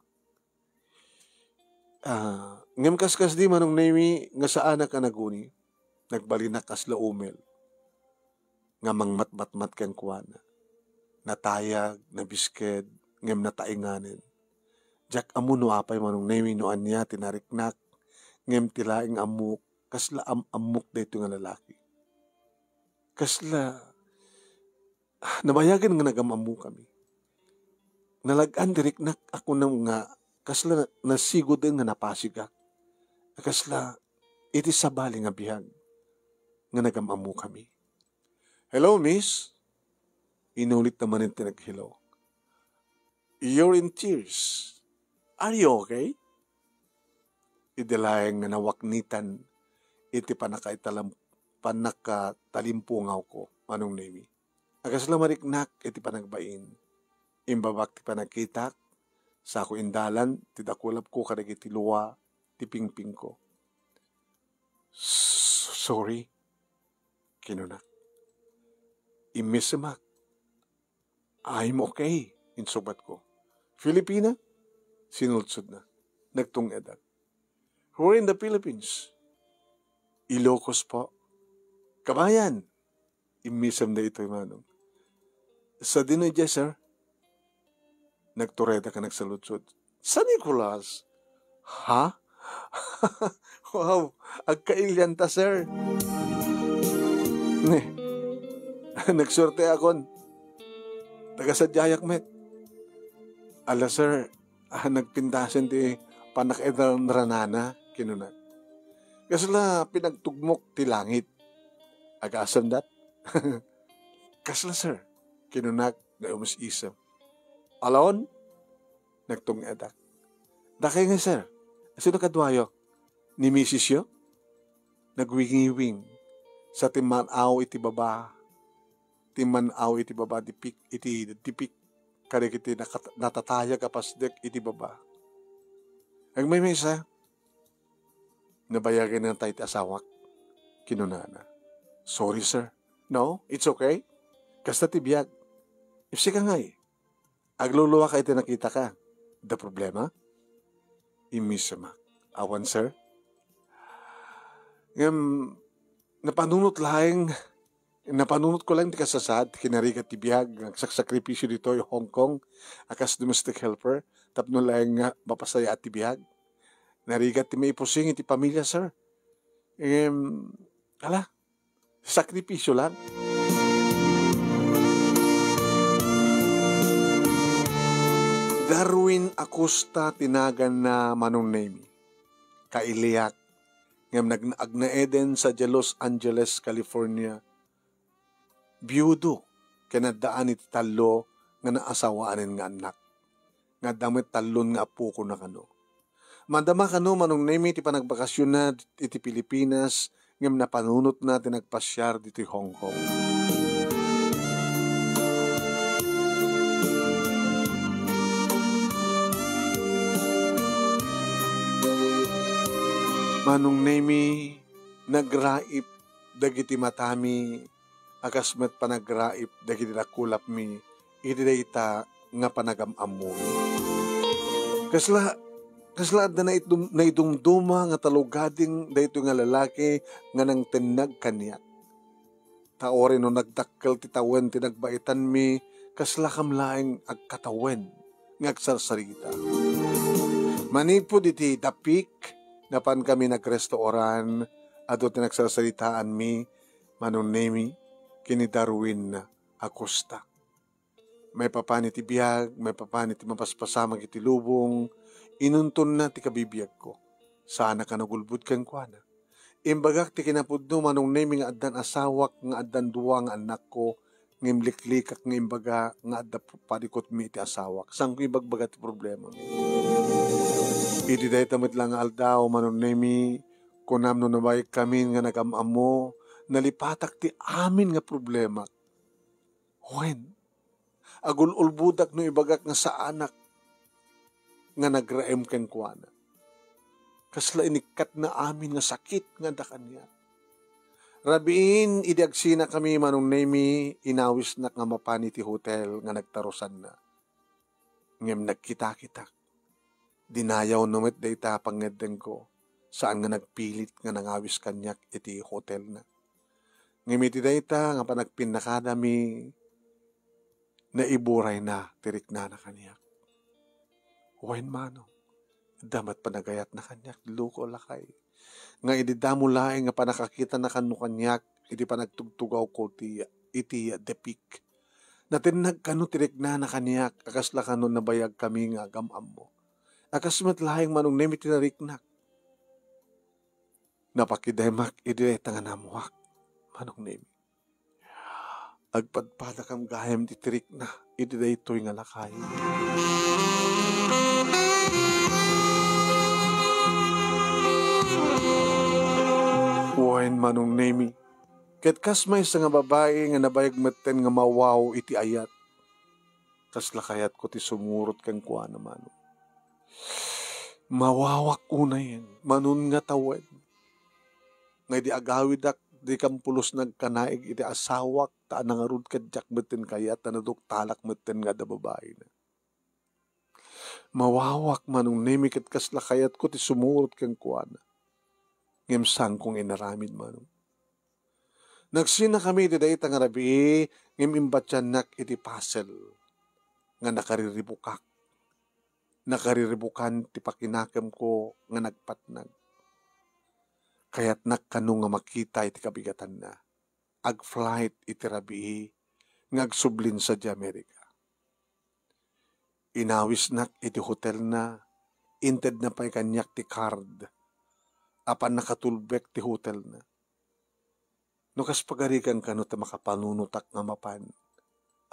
Ah, ngem kaskasdi, Manong Nemi, nga saanak a naguni, nagbalinak kasla umel nga mangmatmatmat kenkuana. Natayag, nabisked, ngem natainganen. Diak ammo no apay, Manong Nemi, no ania ti nariknak, ngem ti laeng ammok, kasla am-ammok daytoy nga lalaki. Kasla, ah, nabayagen nga nagam-ammokami. Nalag-an ti riknak a kunam nga kasla na-, nasiguden nga napasigak. Kasla iti sabali nga biag nga nagam-ammokami. "Hello, miss." Inulit na manen ti nag-hello. "You're in tears. Are you okay?" Idi laeng nga nawaknitan iti pannakaitalam-, pannakatalimpungawko, Manong Nemi. Kasla mariknak iti panagbain. Imbabak ti panagkitak, sako indalan ti dakulapko kadagiti lua ti pingpingko. "S-, sorry," kinunak. "Immisemak." "I'm okay," insungbatko. "Filipina?" sinudsodna. Nagtung-edak. "Where in the Philippines?" "Ilocos po." "Kabayan!" Immisem daytoy, Manong. "Sadino idiay, sir?" Nagturedak a nagsaludsod. "San Nicolas." "Ha?" "Wow, agkailian ta, sir." Ne. Nagsuerteakon. Taga sadiayak met. "Ala, sir, ah, nagpindasen ti pannakaidalranana," kinunak. "Kasla pinagtugmok ti langit. Agasem dat?" "Kasla, sir?" kinunak nga umis-isem. "Alone?" Nagtung-edak. "Dakay ngay, sir. Sino kaduayo? Ni misisyo?" Nagwingiwing sa timman-aw iti baba. Timman-aw iti baba dipik, iti dipik kadagiti nakat-, natatayag a pasdek iti baba. Agmaymaysa, "Nabayagen na tayo ti asawak," kinunana. "Sorry, sir." "No, it's okay. Kasta ti biag. Ipsika ngay. Agluluaka iti nakitaka. Adda problema?" Immisemak. "Awan, sir." Ngem, napanunot laeng, napanunotko laeng ti kasasaad ti kinarigat ti biag nga agsaksakripisio ditoy Hong Kong a kas domestic helper tapno laeng nga mapasayaat ti biag. Narigat ti maipusing iti pamilia, sir. Ngem, ala, sakripisio lang. Darwin Acosta ti naganna, Manong Nemi. Kailiak, ngem nag-, agnaeden sadiay Los Angeles, California. Biudo, ken addaan iti tallo nga naasawaanen nga annak. Nga adda met tallon nga appokona kano. Madama kano, Manong Nemi, ti panagbakasyonna iti Pilipinas, ngem napanunotna ti nagpasiar ditoy Hong Kong. Manong Nemi, nagraip dagiti matami a kas met panagraip dagiti dakulapmi iti dayta nga panagam-ammomi. Kasla, kasla adda naidum-, naidumduma nga talugading daytoy nga lalaki nga nangtennag kaniak. Ta uray no nagdakkel ti tawen ti nagbaitanmi, kaslakam laeng agkatawen nga agsarsarita. Manipud iti dapik, napankami nagrestauran, adu ti nagsarsaritaanmi, Manong Nemi, ken ni Darwin Acosta. Maipapan iti biag, maipapan iti mapaspasamak iti lubong, inuntonna ti kabibiagko. Saanak a nagulbod kenkuana. Imbagak ti kinapudno, Manong Nemi, nga addan asawak, nga addan dua nga annakko, ngem liklikak nga imbaga nga adda pu-, parikutmi iti asawak. Saanko ibagbaga ti problemami. Iti dayta met la nga aldaw, Manong Nemi, kunam no nabayakkami nga nagam-ammo, nalipatak ti amin nga problemak. Wen, agul-ulbodak no ibagak nga saanak. nga nagraem kenkuana. Kasla inikkatna amin nga sakit nga adda kaniak. Rabiin, idi agsinakami, Manong Nemi, inawisnak nga mapan iti hotel nga nagtarusanna. Ngem nagkitakitak. Dinayawna met dayta a pangngeddengko. Saan nga nagpilit nga nangawis kaniak iti hotelna. Ngem iti dayta nga panagpinnakadami, naiburayna ti riknana kaniak. Wen, Manong, adda met panagayatna kaniak, loko, lakay. Nga idi damo laeng nga pannakakitana kano kaniak iti panagtugtugawko ti, iti The Peak, natennag kano ti riknana kaniak a kasla kano nabayagkami nga agam-ammo. A kas met laeng, Manong Nemi, ti nariknak. Napakidaymak idi dayta nga naammoak, Manong Nemi. Agpadpadakam gayam ti tirikna idi daytoy nga lakay. Wen, Manong Nemi, ket kas maysa nga babai nga nabayag metten nga mawaw iti ayat, kasla kayatko ti sumurot kenkuana, Manong. Mawawak unayen, Manong, nga tawen. Nga idi agawidak, dikam pulos nagkanaig iti asawak, ta nangarud kadiak metten kayat, ta naduktalak metten nga adda babaina. Mawawak, Manong Nemi, ket kasla kayatko ti sumurot kenkuana. Ngem saanko nga inaramid, Manong. Nagsinakami iti dayta nga rabii, ngem imbatiannak iti pasel nga nakariribukak. Nakariribukan ti pakinakemko nga nagpatnag. Kayatnak kano nga makita iti kabigatanna. Ag-flight iti rabii nga agsublin sadiay Amerika. Inawisnak iti hotelna, intedna pay kaniak ti card a pannakatulbek ti hotelna. No kas pagarigan kano ta makapanunotak nga mapan,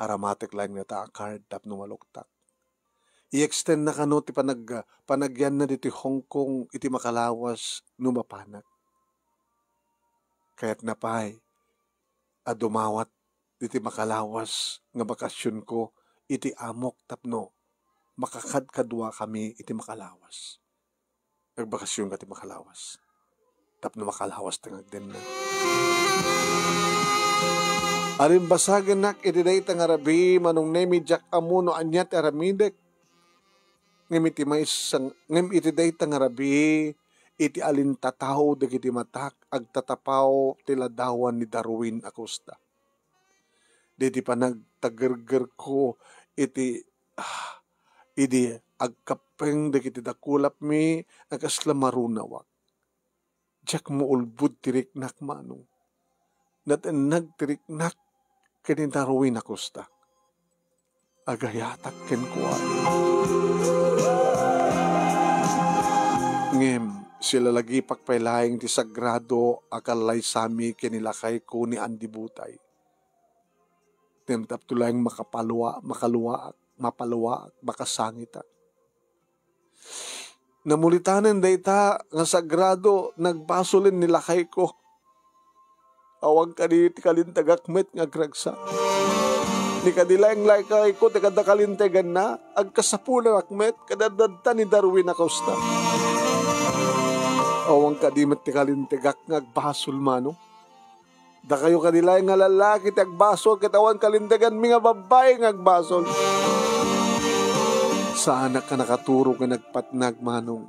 aramatek laeng dayta a card tapno maluktak. I-extendna kano ti panag-, panagyanna ditoy Hong Kong iti makalawas no mapanak. Kayatna pay a dumawat diti makalawas nga bakasionko iti amok tapno makakadkaduakami iti makalawas. Agbakasionka ti makalawas tapno makalawas ti nga agdennag. Arimbasagennak iti dayta nga rabii, Manong Nemi, diak ammo no ania ti aramidek. Ngem iti maysa, ngem iti dayta nga rabii, iti alintataw dagiti matak, agtatapaw ti ladawan ni Darwin Acosta. Daydi panagtagergerko iti, ah, idi agkappeng dagiti dakulapmi a kasla marunawak. Diak maulbod ti riknak, Manong. Natennag ti riknak ken ni Darwin Acosta. Agayatak kenkuana. Ngem, silalagipak pay laeng ti sagrado a kallaysami ken ni lakayko ni Andy Butay. Ngem tapno laeng makapalua-, makaluaak, mapaluaak, makasangitak. Namulitanen dayta nga sagrado, nagbasolen ni lakayko. Awan kadi ti kalintegak met nga agragsak. Ni kadi laeng lakayko ti adda kalinteganna, agkasapulannak met ket adda ni Darwin Acosta. Awan kadi met ti kalintegak nga agbasol, Manong. Dakayo kadi laeng nga lallaki ti agbasol ket awan kalinteganmi nga babbai nga agbasol. Saanak a nakaturog nga nagpatnag, Manong.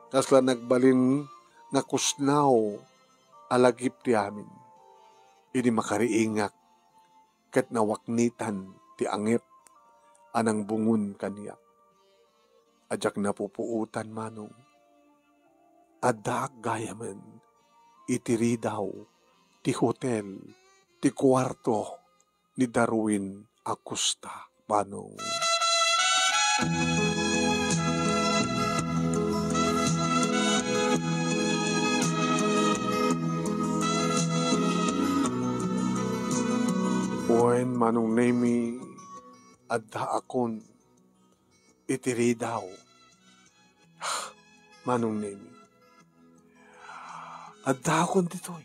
Kasla nagbalin nga kusnaw a lagip ti amin. Idi makariingak ket nawaknitan ti angep a nangbungon kaniak. A diak napupuotan, Manong. Addaak gayamen iti ridaw ti hotel, ti kuarto ni Darwin Acosta, Manong. Wen, Manong Nemi, addaakon iti ridaw. Manong Nemi, addaakon ditoy.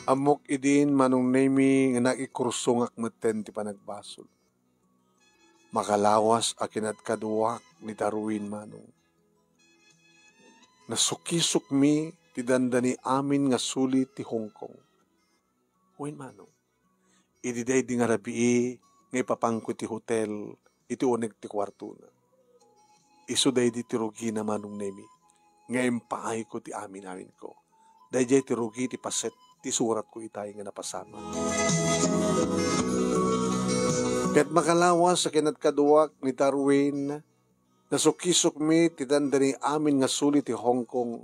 Ammok idin, Manong Nemi, nga nakikursongak metten ti panagbasol. Makalawas a kinadkaduak ni Darwin, Manong. Nasukisukmi ti dandani amin nga suli ti Hong Kong. Wen, Manong, idi daydi nga rabii nga ipapangko iti hotel iti uneg ti kuartona. Isu daydi ti rugina, Manong Nemi, nga impaayko ti amin-aminko. Daydiay ti rugi ti paset ti suratko itay nga napasamak. Ket makalawas a kinadkaduak ni Darwin, nasukisukmi ti dandani amin nga suli ti Hong Kong.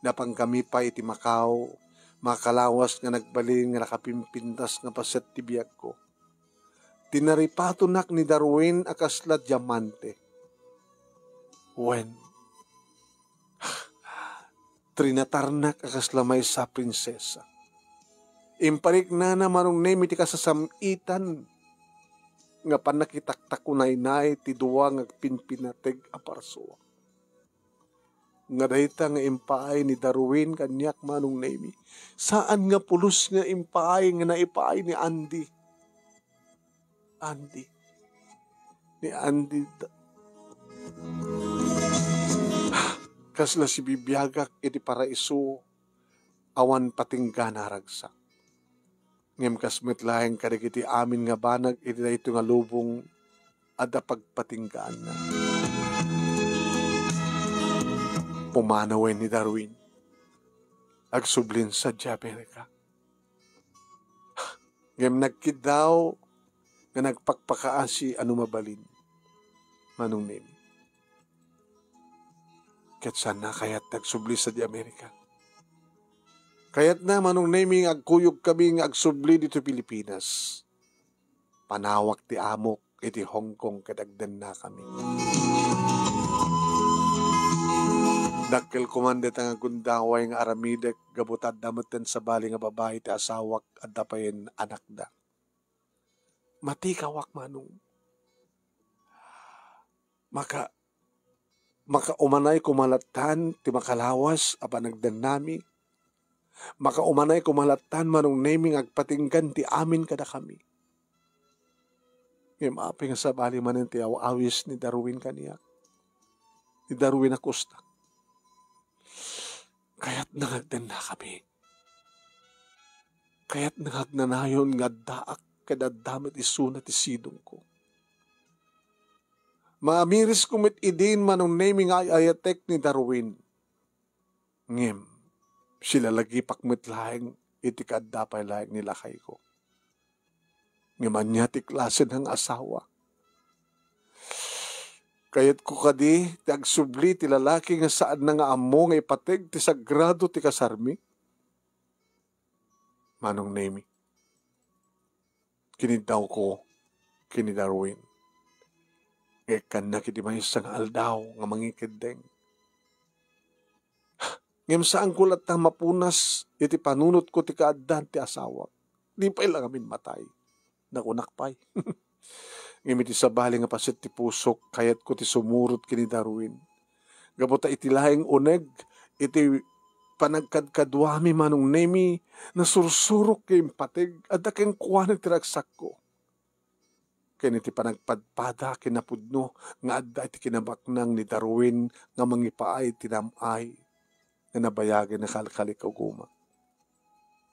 Napangkami pay iti Macau, makalawas nga nagbalin nga nakapimpintas nga paset ti biagko. Ti naripatonak ni Darwin a kasla diamante. Wen, trinatarnak a kasla maysa a prinsesa. Impariknana, Manong Nemi, ti kasasam-itan nga pannakitaktak unay-nay ti dua nga agpinpinateg a parsua. Nga dayta nga impaay ni Darwin kaniak, Manong Nemi, saan nga pulos nga impaay nga naipaay ni Andy. Andy. Ni Andy, da-, kasla sibibiagak iti paraiso, awan patinggana a ragsak. Ngem kas met laeng kadagiti amin nga banag iti daytoy nga lubong, adda pagpatinggaanna. Pumanawen ni Darwin. Agsublin sadiay Amerika. Ngem nagkiddaw nga nagpakpakaasi a no mabalin, Manong Nemi. Ket saanna kayat nga agsubli sadiay Amerika. Kayatna, Manong Nemi, nga agkuyogkami nga agsubli ditoy Pilipinas. Panawak ti amok iti Hong Kong ket agdennakami. Dakkel koman dayta nga gundaway nga aramidek gapu ta adda metten sabali nga babai ti asawak, adda payen anakda. Matikawak, Manong. Maka-, makaumanay koma lattan ti makalawas a panagdennami. Makaumanay koma lattan, Manong Nemi, nga agpatinggan ti amin kadakami. Ngem apay nga sabali manen ti aw-awis ni Darwin kaniak? Ni Darwin a kustak. Kayatna nga agdennakami. Kayatna nga agnanayon nga addaak ket adda met isuna ti sidongko. Maamirisko met idin, Manong Nemi, nga ay-ayatek ni Darwin. Ngem, silalagipak met laeng iti kaadda pay laeng ni lakayko. Ngem ania ti klasen nga asawa? Kayatko kadi ti agsubli ti lalaki nga saanna nga ammo nga ipateg ti sagrado ti kasarmi? Manong Nemi, kiniddawko ken ni Darwin nga ikkannak iti maysa nga aldaw nga mangikeddeng. Ngem saanko latta mapunas iti panunotko ti kaaddaan ti asawak. Di pay la ngamin matay. Nakunak pay. Ngem iti sabali nga paset ti pusok, kayatko ti sumurot ken ni Darwin. Gapu ta iti laeng uneg, iti panagkadkaduami, Manong Nemi, nasursurok nga impateg, adda kenkuana ti ragsakko. Ken iti panagpadpada ken napudno nga adda iti kinabaknang ni Darwin nga mangipaay ti nam-ay nga nabayagen a kalkalik a guma.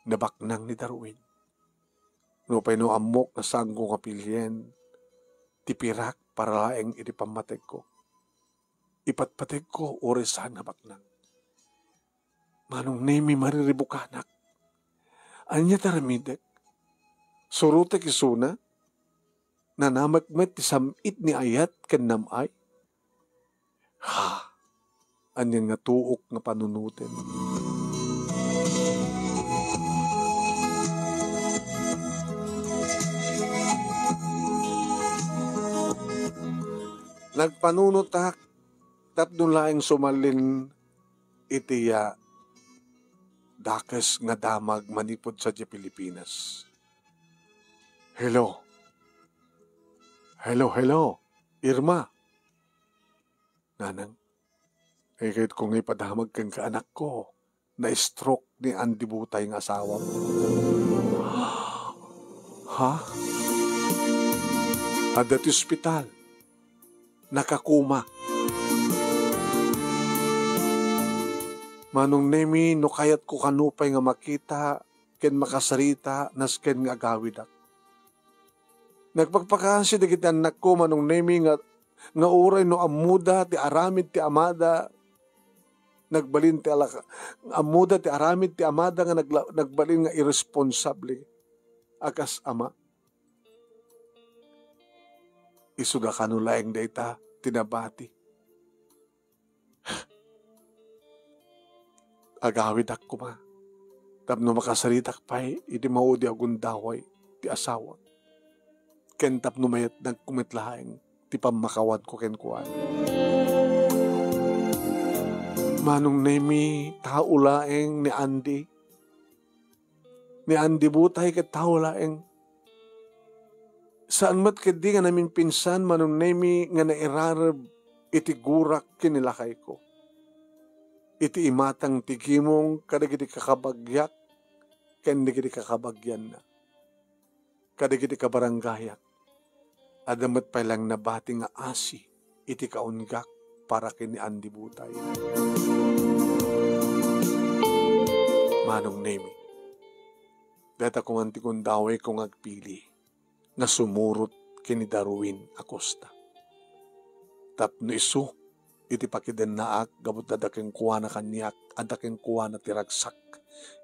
Nabaknang ni Darwin. Nupay no ammok nga saanko nga pilien ti pirak para laeng iti pammategko. Ipatpategko uray saan nga baknang. Manong Nemi, mariribukanak. Ania ti aramidek? Surotek isuna? Nanamek met ti sam-it ni ayat ken nam-ay? Ha? Ania nga tuok nga panunoten? Nagpanunotak tapno laeng sumallin iti, ah, dakes nga damag manipud sadiay Pilipinas. Hello? Hello, hello, Irma? Nanang, ay kayatko nga ipadamag kenka, anakko. Na-stroke ni Andy Butay nga asawam. Ha? Adda ti ospital. Nakakoma. Manong Nemi, no kayatko kano pay nga makita ken makasarita, nasken nga agawidak. Nagpakpakaasi dagiti annakko, Manong Nemi, nga, nga uray no ammoda ti aramid ti amada, nagbalin ti alaka-, ammoda ti aramid ti amada nga nagla-, nagbalin nga irresponsable a kas ama. Isuda kano laeng dayta ti nabati. Agawidak koma tapno makasaritak pay iti maudi a gundaway ti asawak, ken tapno mayatnagko met laeng ti pammakawanko kenkuana. Manong Nemi, tao laeng ni Andy. Ni Andy Butay ket tao laeng. Saan met ketdi nga namimpinsan, Manong Nemi, nga nairareb iti gurak ken ni lakayko, iti imatang ti gimong kadagiti kakabagiak ken dagiti kakabagianna, kadagiti kabarangayak. Adda met pay laeng nabati nga asi iti kaunggak para ken ni Andy Butay. Manong Nemi, dayta koma ti gundawayko nga agpili nga sumurot ken ni Darwin Acosta. Tapno isu iti pakidennaak gapu ta adda kenkuana kaniak, adda kenkuana ti ragsak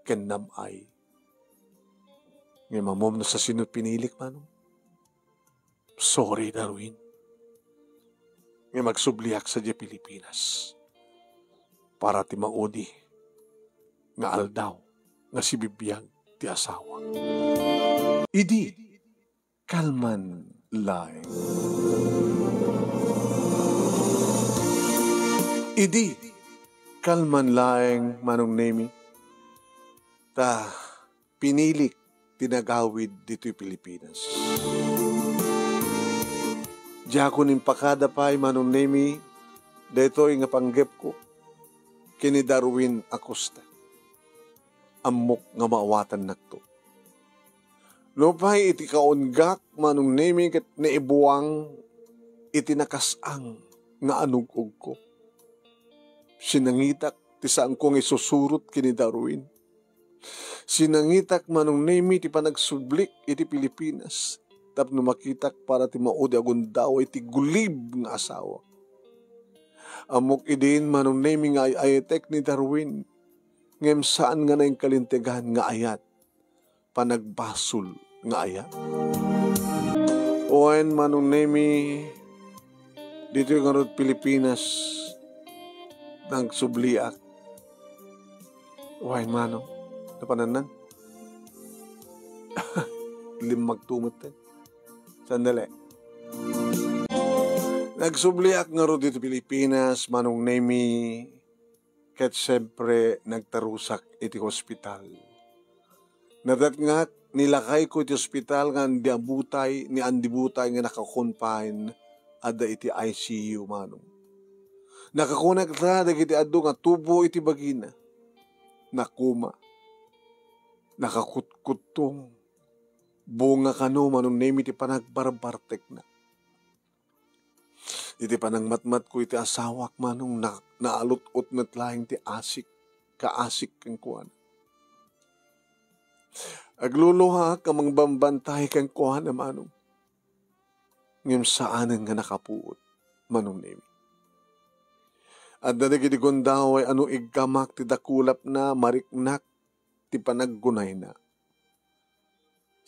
ken nam-ay. Ngem ammom no sasino pinilik, Manong? Sorry, Darwin. Ngem agsubliak sadiay Pilipinas para ti maudi nga aldaw nga sibibiag ti asawa. Idi kalman laeng. Idi kalman laeng, Manong Nemi, ta pinilik ti nagawid ditoy Pilipinas. Diakon impakada pay, Manong Nemi, daytoy nga panggepko ken ni Darwin Acosta. Ammok nga maawatannakto. Nupay iti kaunggak, Manong Nemi, ket naibuang iti nakasang nga anug-ugko. Sinangitak ti saanko nga isusurot ken ni Darwin. Sinangitak, Manong Nemi, ti panagsublik iti Pilipinas tapno makitak para ti maudi a gundaway ti gulib nga asawa. Ammok idin, Manong Nemi, nga ay-ayatek ni Darwin, ngem saan nga nainkalintegan nga ayat, panagbasol nga ayat. Wen, Manong Nemi, ditoy ngarud Pilipinas, nagsubliak. Wen, Manong, napanannan? Limmag tumet, eh. Sandali. Nagsubliak ngarud ditoy Pilipinas, Manong Nemi, ket siempre nagtarusak iti hospital. Nadatngak, nilakayko iti hospital nga Andy Butay, ni Andy Butay nga naka-confine, adda iti I C U, Manong. Nakakonekta dagiti adu nga tubo iti bagina. Nakoma. Nakakutkuttong. Bunga kano, Manong Nemi, ti panagbarbartekna. Iti panangmatmatko iti asawak, Manong, na-, naalut-ot met laeng ti asik, kaasik kenkuana. Agluluhaak a mangbambantay kenkuana, Manong. Ngem saanen nga nakapuot, Manong Nemi. Adda dagiti gundaway a no iggamak ti dakulapna, mariknak ti panaggunayna.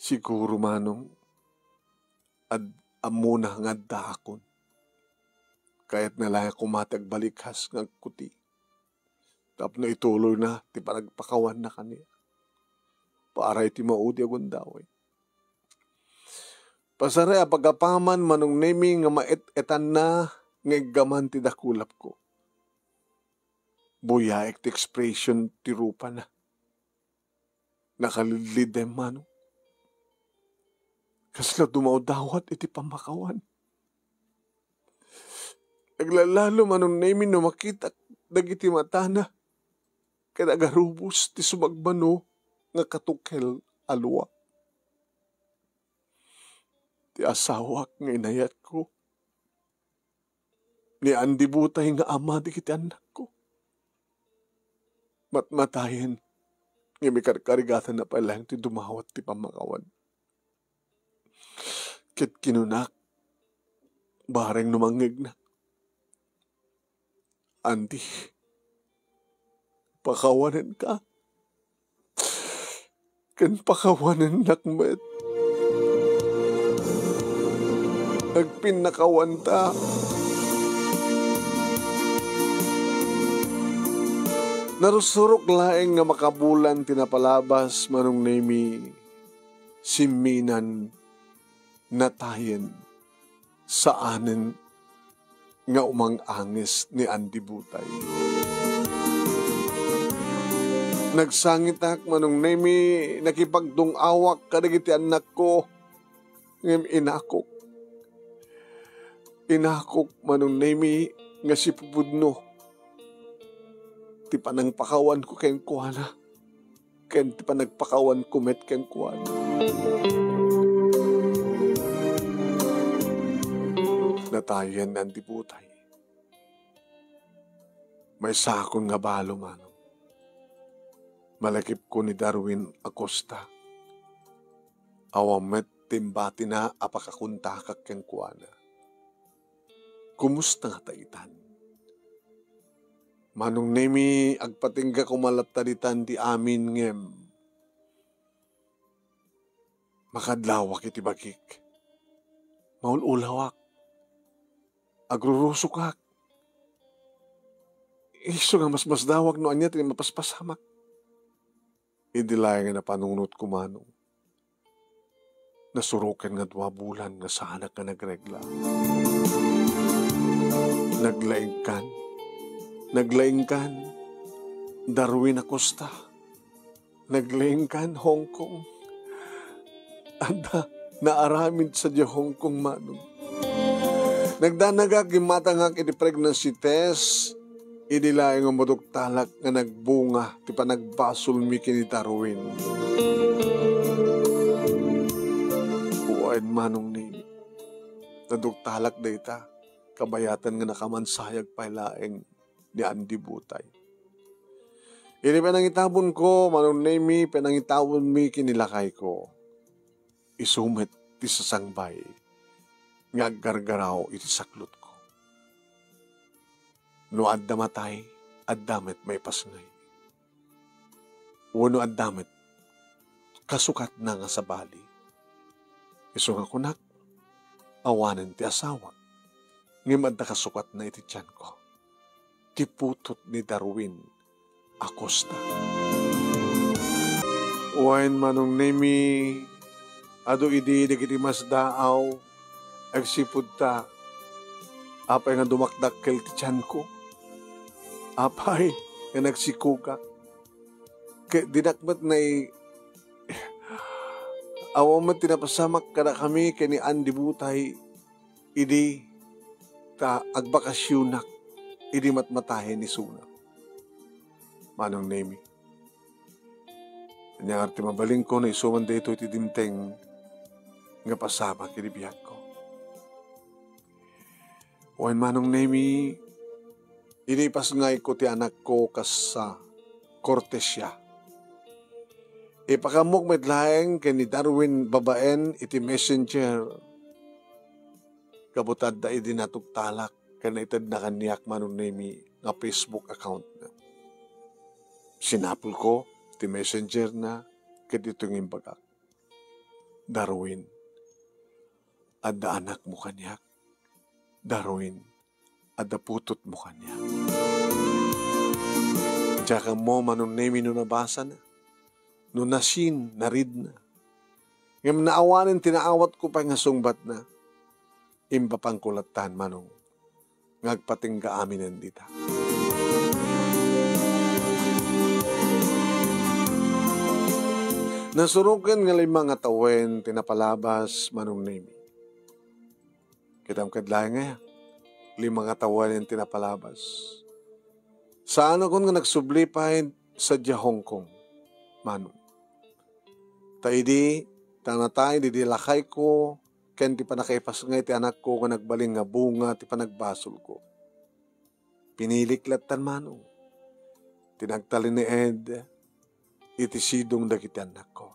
Siguro, Manong, ad-, ammona nga addaakon. Kayatna laeng a koma ti agbalikas nga agkuti tapno ituloyna ti panagpakawanna kaniak para iti maudi a gundaway. Pasarek a pagapaman, Manong Nemi, nga maet-etanna nga iggaman ti dakulapko. Buyaek ti expression ti rupana. Nakalidlidem, Manong. Kasla dumawdawat iti pammakawan. Aglalalo, Manong Nemi, no makitak dagiti matana. ket agarubos ti sumagmamano nga katukel a lua. Ti asawak nga inayatko, ni Andy Butay nga ama dagiti annakko. Matmatayen, ngem ikarkarigatanna pay laeng ti dumawat ti pammakawan. Ket kinunak, bareng no mangngegna, "Andy, pakawanenka." Ken pakawanennak met. Agpinnakawanta. Narusurok laeng nga makabulan ti napalabas, Manong Nemi, simminan, natayen, saanen nga umang-anges ni Andy Butay. Nagsangitak, Manong Nemi, nakipagdung-awak kadagiti annakko, ngem inakok. Inakok, Manong Nemi, nga sipupudno ti panangpakawanko kenkuana ken ti panagpakawanko met kenkuana. Natayen ni Andy Butay. Maysakon nga balo, Manong. Malakipko ni Darwin Acosta. Awan met ti imbatina a pakakontakak kenkuana. Kumusta ngata itan? Manong Nemi, agpatingga koma latta ditan ti amin ngem makadlawak iti bagik. Maul-ulawak. Agrurusokak. Isu nga masmasdawak no ania ti mapaspasamak. Idi laeng nga napanunotko, Manong, nasuroken nga dua bulan nga saanak nga nagregla. Naglaingkan. Naglaingkan. Darwin Acosta. Naglaingkan Hong Kong. Adda naaramid sadiay Hong Kong, Manong. Nagdanagak, gimmatangak iti pregnancy test. Idi laeng nga maduktalak nga nagbunga ti panagbasolmi ken ni Darwin. Wen, Manong Nemi, naduktalak dayta, kabayatan nga nakamansayag pay laeng ni Andy Butay. Idi pinangitabonko, Manong Nemi, pinangitabonmi ken ni lakayko. Isu met ti sasangbay nga aggargaraw iti saklotko. No adda matay, adda met maipasngay. Wenno adda met kasukatna nga sabali. Isu nga kunak, awanen ti asawak, ngem adda kasukatna iti tianko. Ti putot ni Darwin Acosta. Wen, Manong Nemi, adu idi dagiti masdaaw, agsipud ta, apay nga dumakdakkel ti tianko? Apay nga nagsikogak? Ket dinak met nai-, awan met ti napasamak kadakami ken ni Andy Butay idi ta agbakasionak idi matmatayen isuna. Manong Nemi, ania ngarud ti mabalinko no isu man daytoy ti dimteng nga pasamak iti biagko? Wen, Manong Nemi, idi ipasngayko ti anakko kas a kortesia, ipakaammoak met laeng ken ni Darwin babaen iti messenger. Gapu ta adda idi natugtalak ken naitedna kaniak, Manong Nemi, nga Facebook account na. Sinapulko ti messenger na ket ditoy nga imbagak, "Darwin, adda anakmo kaniak. Darwin, adda putotmo kaniak." Diak ammo, Manong Nemi, no nabasana, no nasin, naridna. Ngem naawanen ti naawatko pay nga sungbatna. Imbapangko lattan, Manong, nga agpatingga aminen dita. Nasuroken nga lima nga tawen ti napalabas, Manong Nemi. Kitam kad laeng aya, lima nga tawen ti napalabas. Saanakon nga nagsubli pay sadiay Hong Kong, Manong. Ta idi, ta natay, didi lakayko, ken ti pannakaipasngay ti anakko nga nagbalin nga bunga ti panagbasolko. Pinilik lattan, Manong, ti nagtalinaed iti sidong dagiti annakko.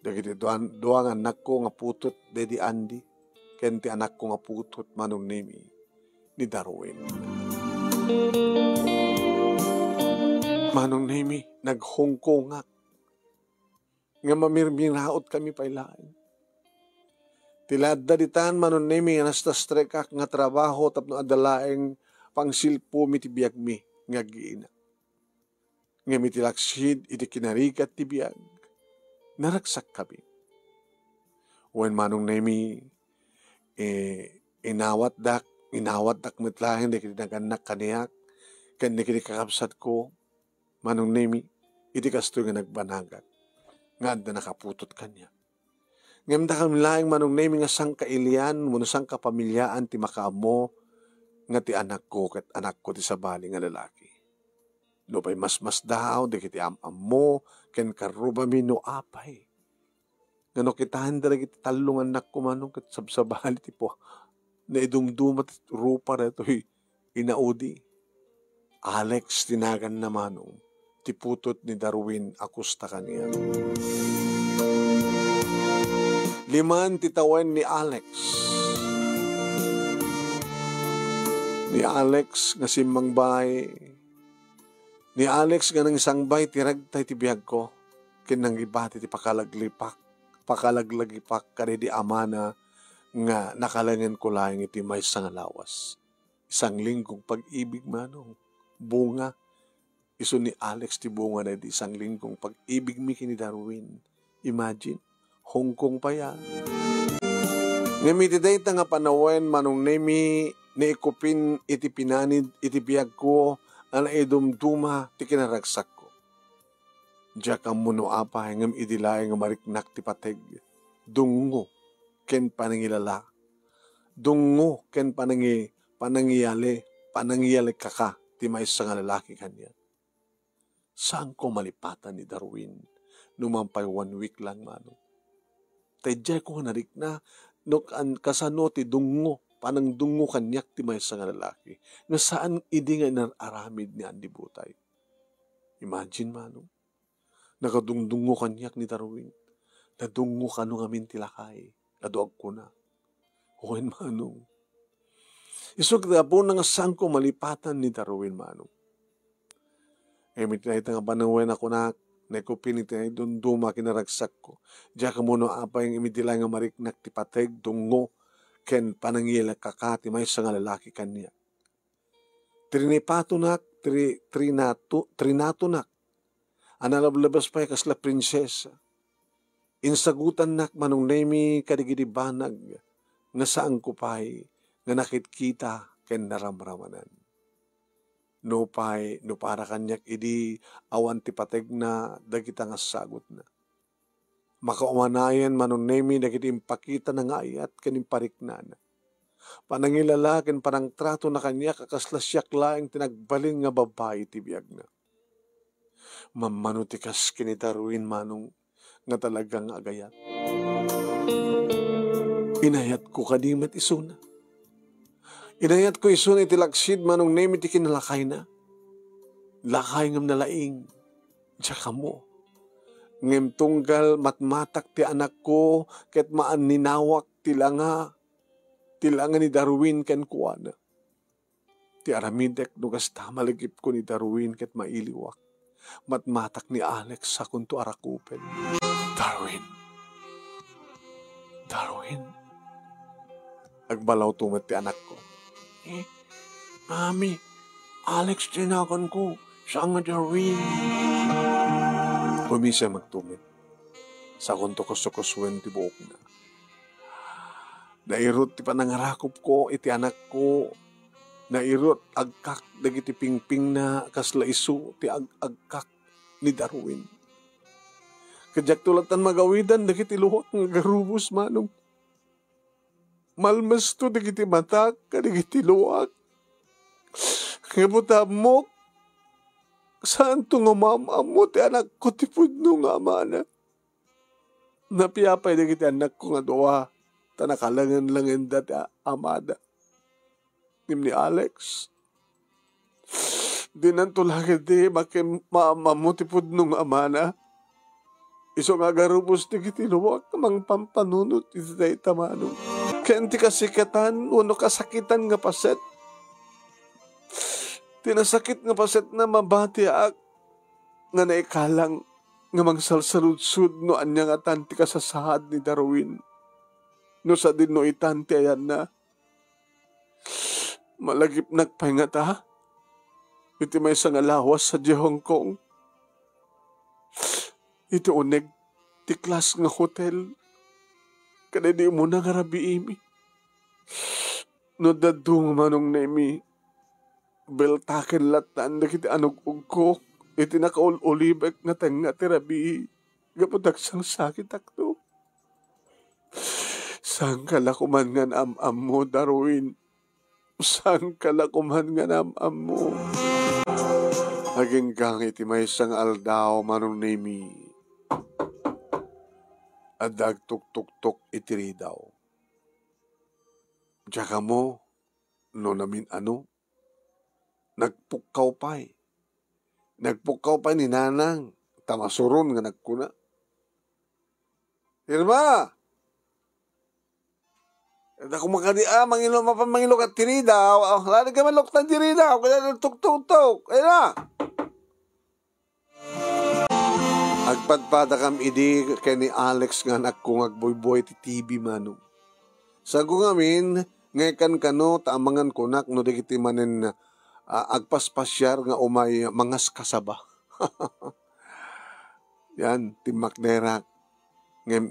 Dagiti dua, dua nga annakko nga putot, daydi Andy, ken ti anakko nga putot, Manong Nemi, ni Darwin. Manong Nemi, naghongkongak nga mamirmiraot kami pay laeng. Ti ladda ditan, Manong Nemi, nga nastastrekak nga trabaho tapno adda laeng pangsilpomi ti biagmi nga aggiinak. Ngem iti laksid iti kinarigat ti biag, naragsakkami. Wen, Manong Nemi, eh, inawatdak, inawatdak met laeng dagiti nagannak kaniak, ken dagiti kakabsatko, Manong Nemi, iti kastoy nga nagbanagak, nga adda nakaputot kaniak. Ngem dakami laeng, Manong Nemi, nga sangkailian wenno sangkapamiliaan ti makaammo nga ti anakko ket anakko ti sabali nga lalaki. Nupay masmasdaaw dagiti am-ammo ken karrubami no apay nga no kitaen dagiti tallo nga annakko, Manong, ket sabsabali ti pua-, naidumduma ti rupa daytoy inaudi. Alex ti naganna, Manong, ti putot ni Darwin a kusta kaniak. Liman ti tawen ni Alex. Ni Alex nga simmangbay, ni Alex nga nangisangbay ti ragta iti biagko, ken nangibati ti pakalaglipak, pakalaglagipak kadaydi amana nga nakalengenko laeng iti maysa nga lawas. Sanglinggong pag-ibig, Manong. Bunga. Isu ni Alex ti bunga daydi sanglinggong pag-ibigmi ken ni Darwin. Imagine, Hong Kong pay a. Ngem iti dayta nga panawen, Manong Nemi, naikupin iti pinanid iti biagko a naidumduma ti kinaragsakko. Diak ammo no apay ngem idi laeng nga mariknak ti pateg, dungngo ken panangilala. Dungngo ken panangi-, panangiyali, panangiyali kaka ti maysa nga lalaki kaniak. Saanko malipatan ni Darwin no man pay one week lang, Manong. Ta idiayko nga narikna no kan-, kasano ti dungngo, panangdungngo kaniak ti maysa nga lalaki nga saan idi nga inar-aramid ni Andy Butay. Imagine, Manong. Nakadungdungngo kaniak ni Darwin. Nadungngo kano ngamin ti lakay. Adu agkuna. Wen, Manong. Isu ti gapuna nga saanko malipatan ni Darwin, Manong. Ngem iti dayta nga panawen a kunak, naikupin iti naidumduma kinaragsakko. Diak ammo no apay ngem idi laeng nga mariknak ti pateg, dungngo, ken panangiyali kaka ti maysa nga lalaki kaniak. Trinipatonak, tri-, trinatu-, trinatonak a nalablabas pay kasla prinsesa. Insagutannak, Manong Nemi, kadagiti banag nga saanko pay nga nakitkita ken naramramanan. Nupay, no para kaniak idi awan ti pategna dagita nga sagutna. Makaumanayen, Manong Nemi, dagiti impakitana nga ayat ken impariknana. Panangilala ken panangtratona kaniak a kasla siak laeng ti nagbalin nga babbai iti biagna. Mammano ti kas ken ni Darwin, Manong, nga talaga nga agayat. Inayatko kadi met isuna. Inayatko isuna iti laksid, Manong Nemi, ti kinalakayna. Lakay ngem nalaing. Diak ammo. Ngem tunggal matmatak ti anakko ket maaninawak ti langa, ti langa ni Darwin kenkuana. Ti aramidek no kasta, malagipko ni Darwin ket mailiwak. Matmatak ni Alex, sakonto a rakupen. Darwin. Darwin. Agbalawto met ti anakko. Eh, Mami, Alex ti naganko, saan nga Darwin. Kuminsa magtumet. Sakonto kusukusuen ti buokna. Nairut ti panangarakupko iti anakko. Nairut agkak dagiti pingpingna kasla isu ti ag-agkak ni Darwin. Ket diakto lattan magawidan dagiti luak nga agarubos, Manong. Malmesto dagiti matak kadagiti luak nga butammok. Saanto nga maam-ammo ti anakko ti pudno nga amana. Napiapay dagiti annakko nga dua, ta nakalengen-lengenda ti a-, amada. Ngem ni Alex, dinanto la ketdi makin-, maam-ammo ti pudno nga amana. Isu nga agarubos dagiti luak nga mangpampanunot iti dayta, Manong. Ken ti kasikatan wenno kasakitan nga paset. Ti nasakit nga pasetna, mabatiak nga naikalang nga mangsalsaludsod no ania ngatan ti kasasaad ni Darwin. No sadin no itan ti ayanna. Malagipnak pay ngata iti maysa nga lawas sadiay Hong Kong. Iti uneg ti class nga hotel, kada idi umuna nga rabiimi. No dadduma, Manong Nemi, beltaken lattan dagiti anug-ugko iti nakaul-ulibek nga tengnga ti rabii gapu ta agsangsakitakto. Saanka la koman nga am-ammo, Darwin. Saanka la koman nga am-ammo. Agingga iti maysa nga aldaw, Manong Nemi, adda agtuktuktok iti ridaw. Diak ammo no namin-ano. Nagpukkaw pay. Nagpukkaw pay ni Nanang, ta masuron nga nagkuna, "Irma! Adda koma kadi a, mangilo, mapan mangilo ka ti ridaw. Aw, lani ka maluktan ti ridaw. Kaya nagtuktuktok. Ayun na." Agpadpadakam idi ken ni Alex nga anakko nga agbuybuay ti T V, Manong. Saanko ngamin nga ikan kano ta amangan kunak no dagiti manen, ah, agpaspasiar nga umay mangaskasaba. Yan, timmakderak. Ngem,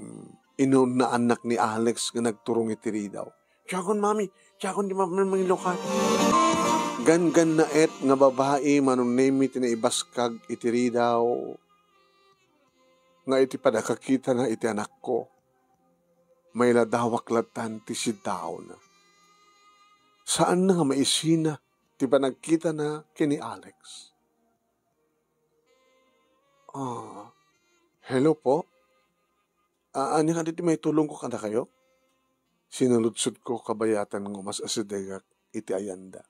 inunnaannak ni Alex nga nagturong iti ridaw. "Diakon, Mami, diakon ti ma-, ma-, mangilukat." Ganggannaet nga babai, Manong Nemi, ti naibaskag iti ridaw nga iti pannakakitana iti anakko, mailadawak lattan ti siddaawna. Saanna nga maisina ti panagkitana ken ni Alex. "Ah, hello po. Ah, ania kadi ti maitulongko kadakayo?" Sinaludsodko kabayatan nga umas-asidegak iti ayanda.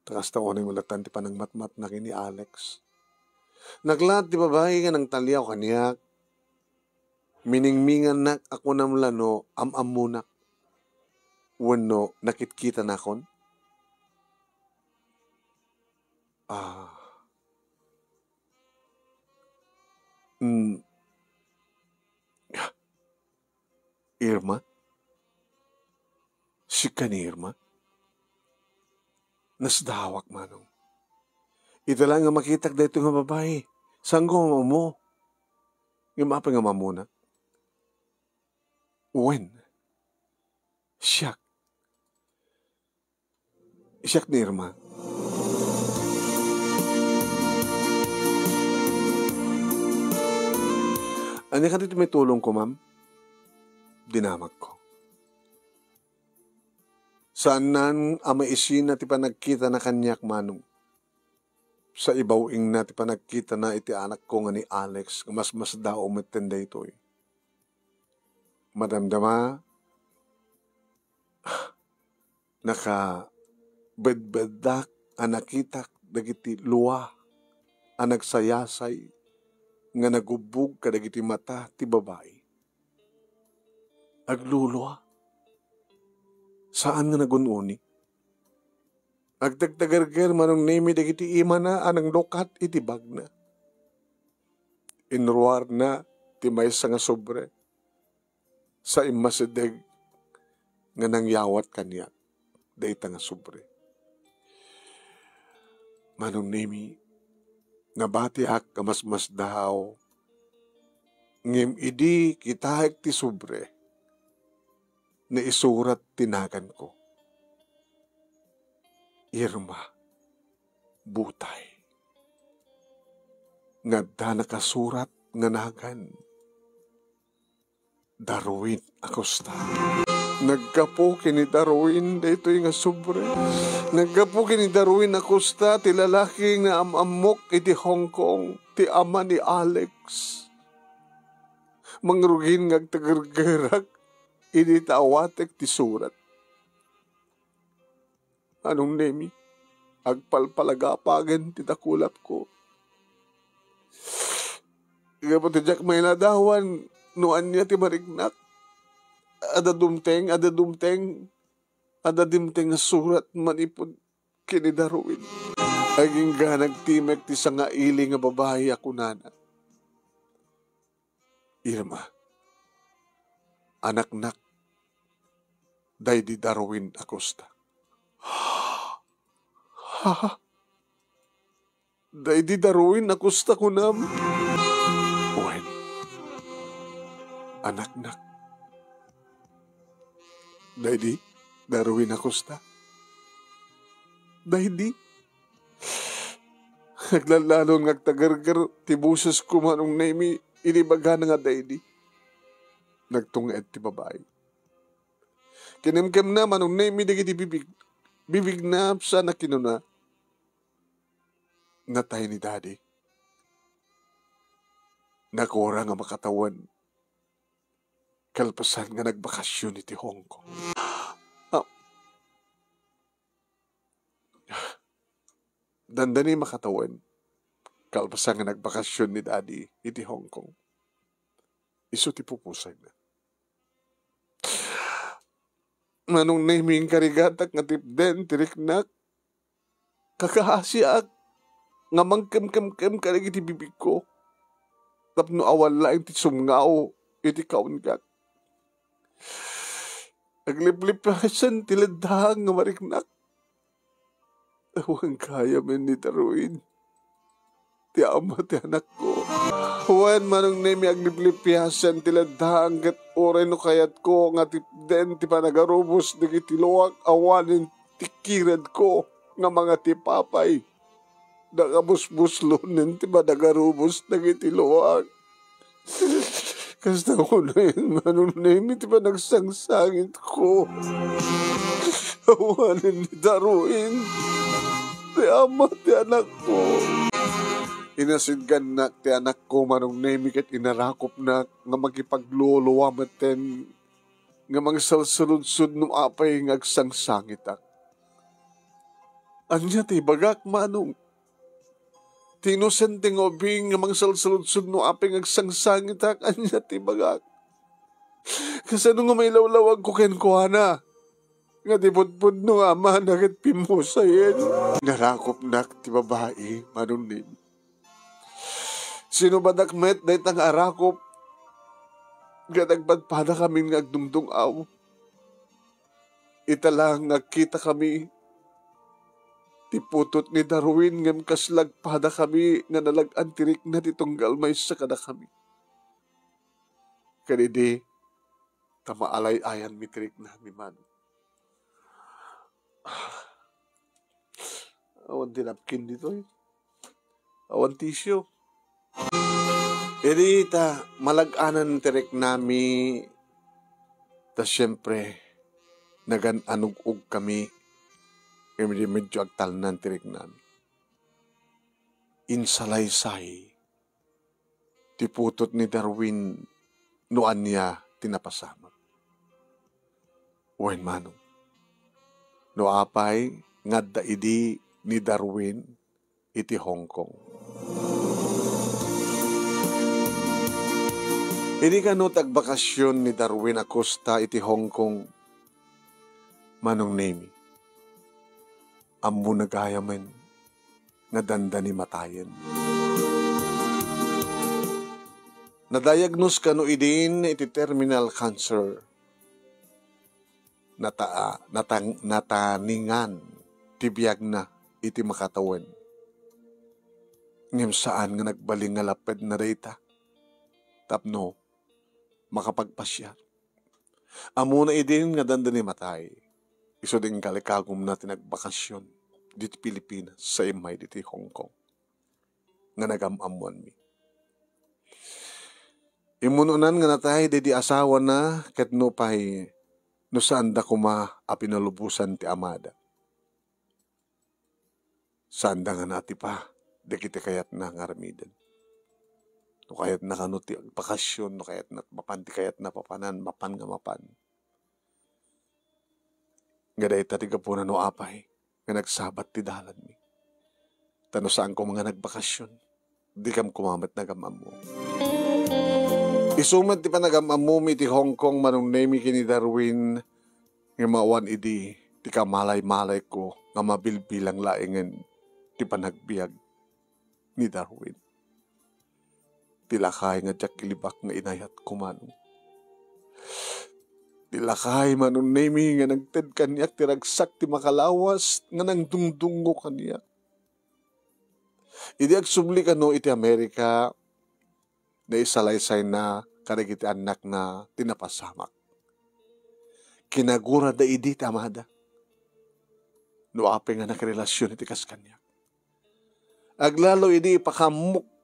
Ta kasta unay met lattan ti panangmatmatna ken ni Alex. Naglaat ti babai nga nangtaliaw kaniak. Miningmingannak a kunam la no am-ammonak wenno nakitkitanakon. Ah. Mm. Irma? Sika ni Irma? Nasdaawak, Manong. Ita laeng nga makitak daytoy nga babai, saanko nga maammo. Ngem apay nga maammonak? Wen, siak. Siak ni Irma. Ania kadi ti maitulongko, ma'am? Dinamagko. Saanna a maisina ti panagkitana kaniak, Manong. Sa ibaw-ingna ti panagkitana iti anakko nga ni Alex, nga masmasdaaw metten daytoy. Madamdama, nakabedbeddak a nakitak dagiti lua a nagsayasay nga nagubbog kadagiti mata ti babai. Aglulua. Saan nga nagun-uni. Agtagtagerger, Manong Nemi, dagiti imana a nanglukat iti bagna. Inruarna ti maysa nga sobre. Sa immasideg nga nangyawat kaniak dayta nga sobre. Manong Nemi, nabatiak nga masmasdaaw, ngem idi kitaek ti sobre, naisurat ti naganko. Irma Butay. Nga adda nakasurat nga nagan Darwin Acosta. Naggapu ken ni Darwin daytoy nga sobre. Naggapu ken ni Darwin Acosta ti lalaki nga am-ammok iti Hong Kong, ti ama ni Alex. Mangrugin nga agtagergerak idi ta awatek ti surat. Manong Nemi, agpalpalagapagen ti dakulapko. Gapu ti diak mailadawan no ania ti mariknak. Adda dumteng, adda dumteng, adda dimteng nga surat manipud ken ni Darwin. Agingga nagtimek ti sangaili nga babai a kunana, "Irma, anaknak, daydi Darwin Acosta." "Ha? Daydi Darwin Acosta kunam?" "Wen, anaknak, daydi Darwin Acosta. Daydi." Naglallalon nga agtagerger ti bosesko, Manong Nemi, idi ibagana nga daydi. Nagtunged ti babai. Kinimkimna, Manong Nemi, dagiti bibig-, bibigna, sana kinuna, "Natay ni Daddy. Nakura nga makatawen kalpasan nga nagbakasyon iti Hong Kong." Ah, dandani makatawen kalpasan nga nagbakasyon ni Daddy iti Hong Kong. Isu ti pupusayna. Manong Nemi, inkarigatak nga tipden ti riknak. Kakaasiak nga mangkemkemkem kadagiti bibigko tapno awan laeng ti sumngaw iti kaungganak. Agliplipiasen ti leddang nga mariknak. Awan gayam ni Darwin, ti ama ti anakko. Wen, Manong Nemi, agliplipiasen ti leddang ket uray no kayatko nga tipden ti panagarubos dagiti luak awanen ti kiredko nga mangatipapay. Nakabusbuslonen ti panagarubos dagiti luak. Kasta kunen, Manong Nemi, ti panagsangsangitko. Awanen ni Darwin, ti ama ti anakko. Inasidgannak ti anakko, Manong Nemi, ket inarakopnak nga makipagluluwa metten nga mangsalsaludsod no apay nga agsangsangitak. Ania ti ibagak, Manong? Ti inosente nga ubing nga mangsalsaludsod no apay nga agsangsangitak, ania ti ibagak? Kasano nga mailawlawagko kenkuana nga ti pudpudno nga amana ket pimusayen? Narakopnak ti babai, Manong Nemi. Sinubadak met dayta nga arakop, ket agpadpadakami nga agdungdung-aw. Ita la nga kitakami ti putot ni Darwin ngem kasla agpadakami nga nalag-an ti rikna ti tunggal maysa kadakami. Ken idi ta maalay-ayanmi ti riknami man. Awan ti napkin ditoy. Awan tissue. Idi ta malag-anan ti riknami, ta siempre, nagan-anug-ugkami, ngem idi medyo agtalnan ti riknami. Insalaysay ti putot ni Darwin no ania ti napasamak. Wen, Manong, no apay nga adda idi ni Darwin iti Hong Kong. Idi kano ti agbakasyon ni Darwin Acosta iti Hong Kong, Manong Nemi, ammona gayamen nga dandani matayen. Nadiagnose kano idin iti terminal cancer. Nata-, natang-, nataningan ti biagna iti makatawen. Ngem saan nga nagbalin nga lapedna dayta tapno makapagpasiar. Ammona idin nga dandani matay. Isu ti inkalikagumna ti nagbakasyon ditoy Pilipinas sa immay ditoy Hong Kong nga nagam-ammoanmi. Immunonan nga natay daydi asawana ket nupay no saanda koma a pinalubosan ti amada. Saanda nga naatipa dagiti kayatna nga aramiden. No kayatna kano ti agbakasyon, no kayatna mapan ti kayatna papanan, mapan nga mapan. Nga dayta ti gapuna no apay nga nagsabat ti dalanmi. Ta no saan koma nga nagbakasyon, dikam koma met nagam-ammo. Isu met ti panagam-ammomi iti Hong Kong, Manong Nemi, ken ni Darwin, nga maawan idi ti kamalay-malayko nga mabilbilang laengen ti panagbiag ni Darwin. Ti lakay nga diak ilibak nga inayatko, Manong. Ti lakay, Manong Nemi, nga nagted kaniak ti ragsak ti makalawas nga nangdungdungngo kaniak. Idi agsubli kano iti Amerika, naisalaysayna kadagiti annakna ti napasamak. Kinaguradda idi ti amada. No apay nga nakarelasion iti kas kaniak. Aglalo idi ipakaammok.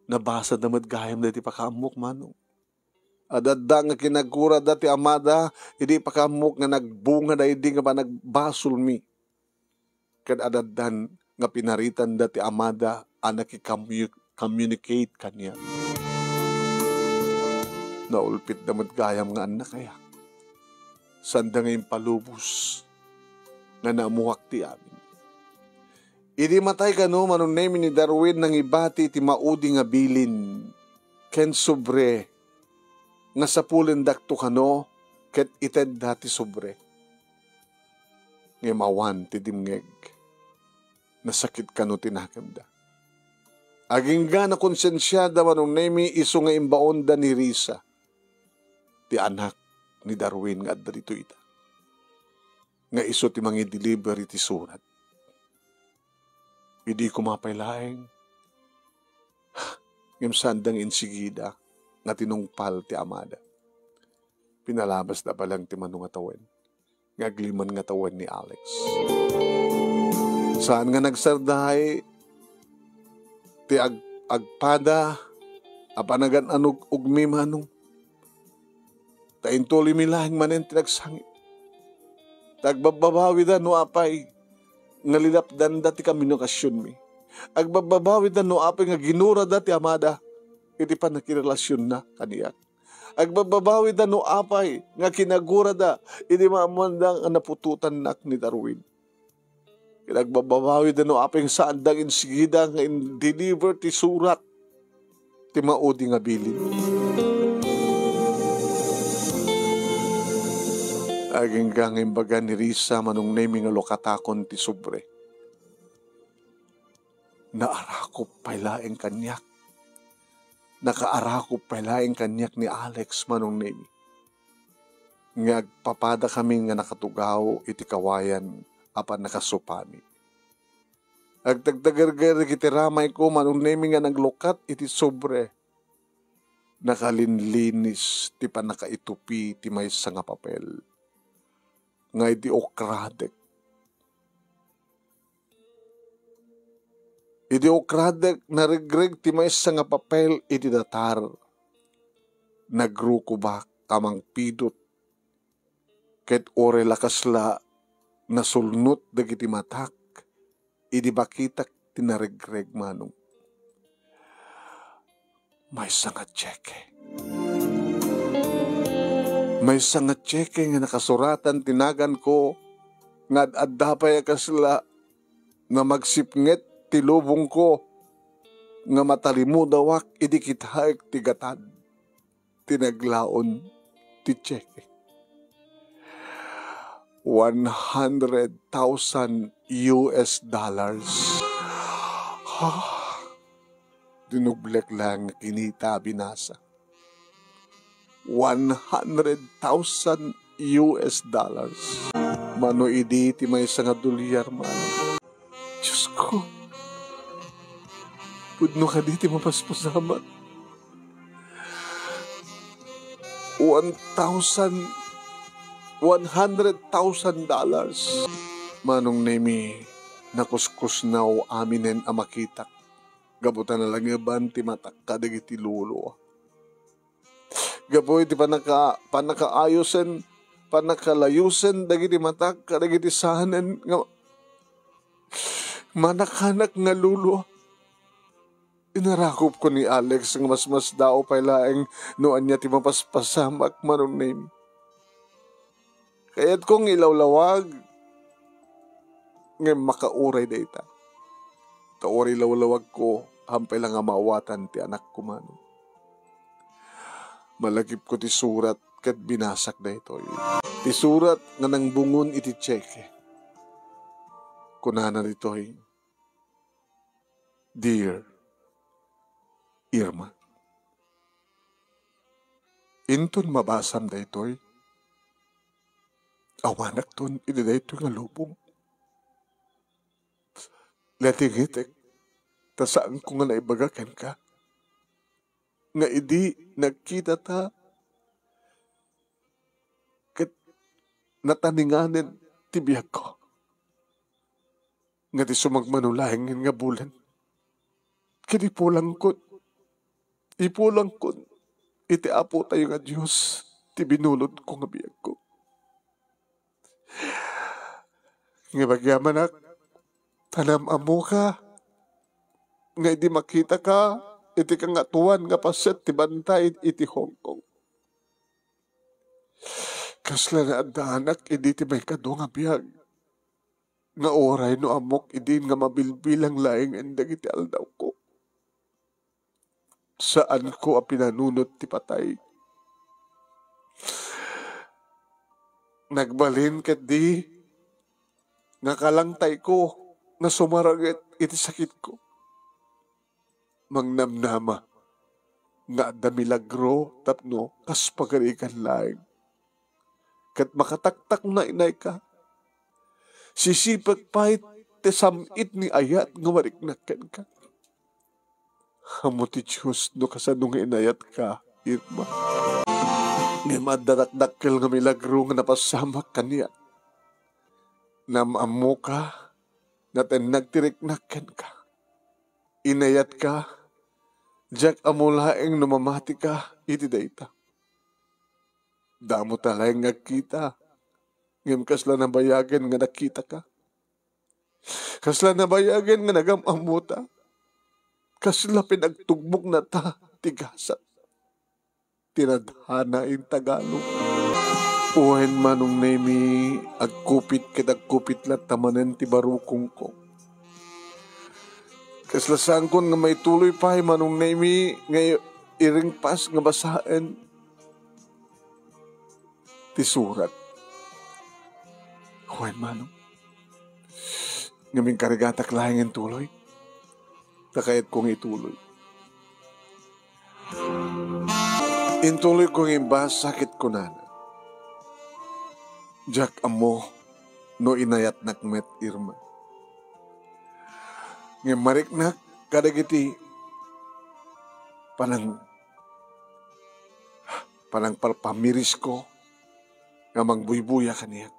Nabasada met gayam daydi pakaammok, Manong. Adda nga kinaguradda ti amada idi ipakaammok nga nagbunga daydi nga panagbasolmi. Ket addan nga pinaritanda ti amada a nakikammu-, communicate kaniak. Naulpitda met gayam nga annakayak. Saanda nga impalubos nga naammoak ti amin. Idi matay kano, Manong Nemi, ni Darwin, nangibati ti maudi nga bilin ken sobre nga sapulendakto kano ket itedda ti sobre. Ngem awan ti dimngeg. Nasakit kano ti nakemda. Agingga nakonsensiada, Manong Nemi, isu nga imbaonda ni Risa, ti anak ni Darwin nga adda ditoy ita, nga isu ti mangi-deliver iti surat. Idi koma pay laeng, ngem saanda nga insigida nga tinungpal ti amada. Pinalabasda pay laeng ti mano nga tawen nga agliman nga tawen ni Alex. Saan nga nagsarday ti ag-, agpada a panagan-anug-ugmi, Manong. Ta intuloymi laeng manen ti nagsangit. Ta agbabbabawida no apay nga linapdanda ti komunikasionmi. Agbabbabawida no apay nga ginurada ti amada iti pannakirelasionna kaniak. Agbabbabawida no apay nga kinagurada idi maammoanda nga naputotannak ni Darwin. Ket agbabbabawida no apay nga saanda nga insigida nga in-deliver ti surat ti maudi nga bilin. Agingga nga imbaga ni Risa, Manong Nemi, nga lukatakon ti sobre. Naarakop pay laeng kaniak. Nakaarakop pay laeng kaniak ni Alex, Manong Nemi, nga agpapadakami nga nakatugaw iti kawayan a pannakasupami. Agtagtagerger dagiti ramayko, Manong Nemi, nga naglukat iti sobre. Nakalinlinis ti pannakaitupi ti maysa nga papel nga idi ukradek. Idi ukradek, naregreg ti maysa nga papel iti datar. Nagrukobak a mangpidot, ket uray la kasla nasulnot dagiti matak idi makitak ti naregreg, Manong. Maysa nga tseke. Maysa nga tseke nga nakasuratan ti naganko nga ad-adda pay a kasla nga magsipnget ti lubongko nga matalimudawak idi kitaek ti gatad ti naglaon ti tseke. One hundred thousand U S dollars. Ha? Dinublek laeng nga kinita a binasa. One hundred thousand U S dollars. Mano idi ti maysa nga dolyar, Manong? Diosko, pudno kadi ti mapaspasamak? One thousand, one hundred thousand dollars. Manong Nemi, nakuskusnaw aminen a makitak. Gapu ta nalangeban ti matak kadagiti lolo. Gapu iti pannaka-, pannakaayosen pannakalayosen dagiti matak kadagiti sanen nga manakanak nga lulua. Inarakupko ni Alex nga mas masdaaw pay laeng no ania ti mapaspasamak, Manong Nemi. Kayatko nga ilawlawag, ngem makauray dayta. Ta uray lawlawagko, hampay la nga maawatan ti anakko, Manong. Malagipko ti surat ket binasak daytoy. Ti surat nga nangbungon iti tseke. Kunana ditoy, "Dear Irma, inton mabasam daytoy, awanakton iti daytoy nga lubong. Latingitek, ta saanko nga naibaga kenka nga idi nagkitata ket nataninganen ti biagko. Nga ti sumagmamano laengen nga bulan, ket ipulangkon, ipulangkon iti Apotayo nga Dios ti binulodko nga biagko. Nga agyamanak, ta naam-ammoka nga idi makitaka iti Kangatoan nga Paset ti Bantay iti Hong Kong, kasla naaddaanak idi ti maikadu nga biag, nga uray no ammok idin nga mabilbilang laengen dagiti aldawko, saanko a pinanunot ti patay. Nagbalin ketdi nga kalangtayko nga sumaranget iti sakitko. Mangnamnama nga adda milagro tapno kas pagarigan laeng. Ket makataktakna inayka. Sisipek pay ti sam-it ni ayat nga mariknak kenka. Ammo ti Dios no kasano nga inayatka, Irma. Ngem adda dakdakkel nga milagro nga napasamak kaniak. Naam-ammoka, natennag ti riknak kenka. Inayatka, diak ammo laeng no mamatika iti dayta. Damo ta laeng nga agkita, ngem kasla nabayagen nga nakitaka. Kasla nabayagen nga nagam-ammota. Kasla pinagtugbokna ta ti gasat. Tinadhana in Tagalog. Wen, Manong Nemi, agkupit ket agkupit latta manen ti barukongko. Kasla saankon nga maituloy pay, Manong Nemi, nga i-, iringpas nga basaen ti surat. Wen, Manong. Ngem inkarigatak laeng intuloy. Ta kayatko nga ituloy. Intuloyko nga imbasa ket kunana, "Diak ammo no inayatnak met, Irma. Ngem mariknak kadagiti panang-, panangpalpamirisko nga mangbuybuya kaniak.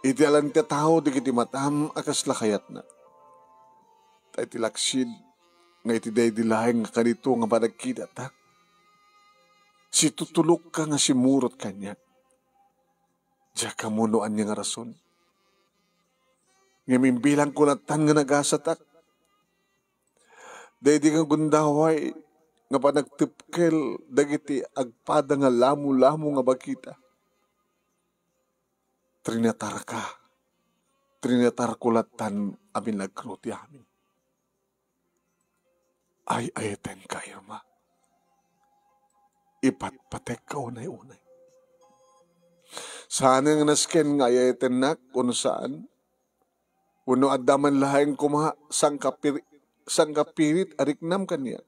Iti alan ti tao dagiti matam a kasla kayatna. Ta iti laksid nga iti daydi laeng nga kanito nga panagkitata, situtulokka nga simurot kaniak. Diak ammo no ania nga rason. Ngem imbilangko lattan nga nagasatak. Daydi nga gundaway nga panagtepkel dagiti agpada nga lamolamo nga bagita. Trinatarka, trinatarko lattan a milagro ti amin. Ay-ayatenka, Irma. Ipatpatekka unay-unay." Saanen nga nasken nga ay-ayatennak wenno saan? Wenno adda man laeng koma sangkapir-, sangkapirit a riknam kaniak?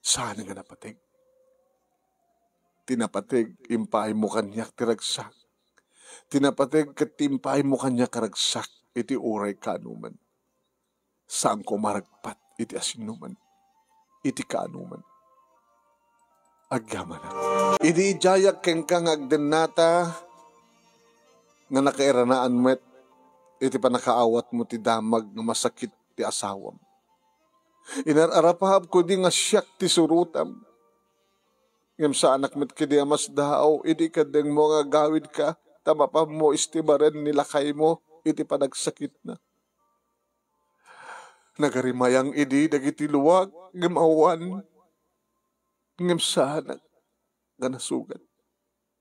Saan nga napateg? Ti napateg, impaaymo kaniak ti ragsak. Ti napateg ket ti impaaymo kaniak a ragsak iti uray kaanoman. Saanko maragpat iti asinoman, iti kaanoman. Agyamanak. Idi idiayak kenka nga agdennata, nga nakairanaan met iti pannakaawatmo ti damag nga masakit ti asawam. Inar-arapaapko idi nga siak ti surotam. Ngem saanak met ketdi a masdaaw idi ikaddengmo nga agawidka ta mapanmo estimaren ni lakaymo iti panagsakitna. Nagarimayang idi dagiti luak, ngem awan, ngem saanak nga nasugat.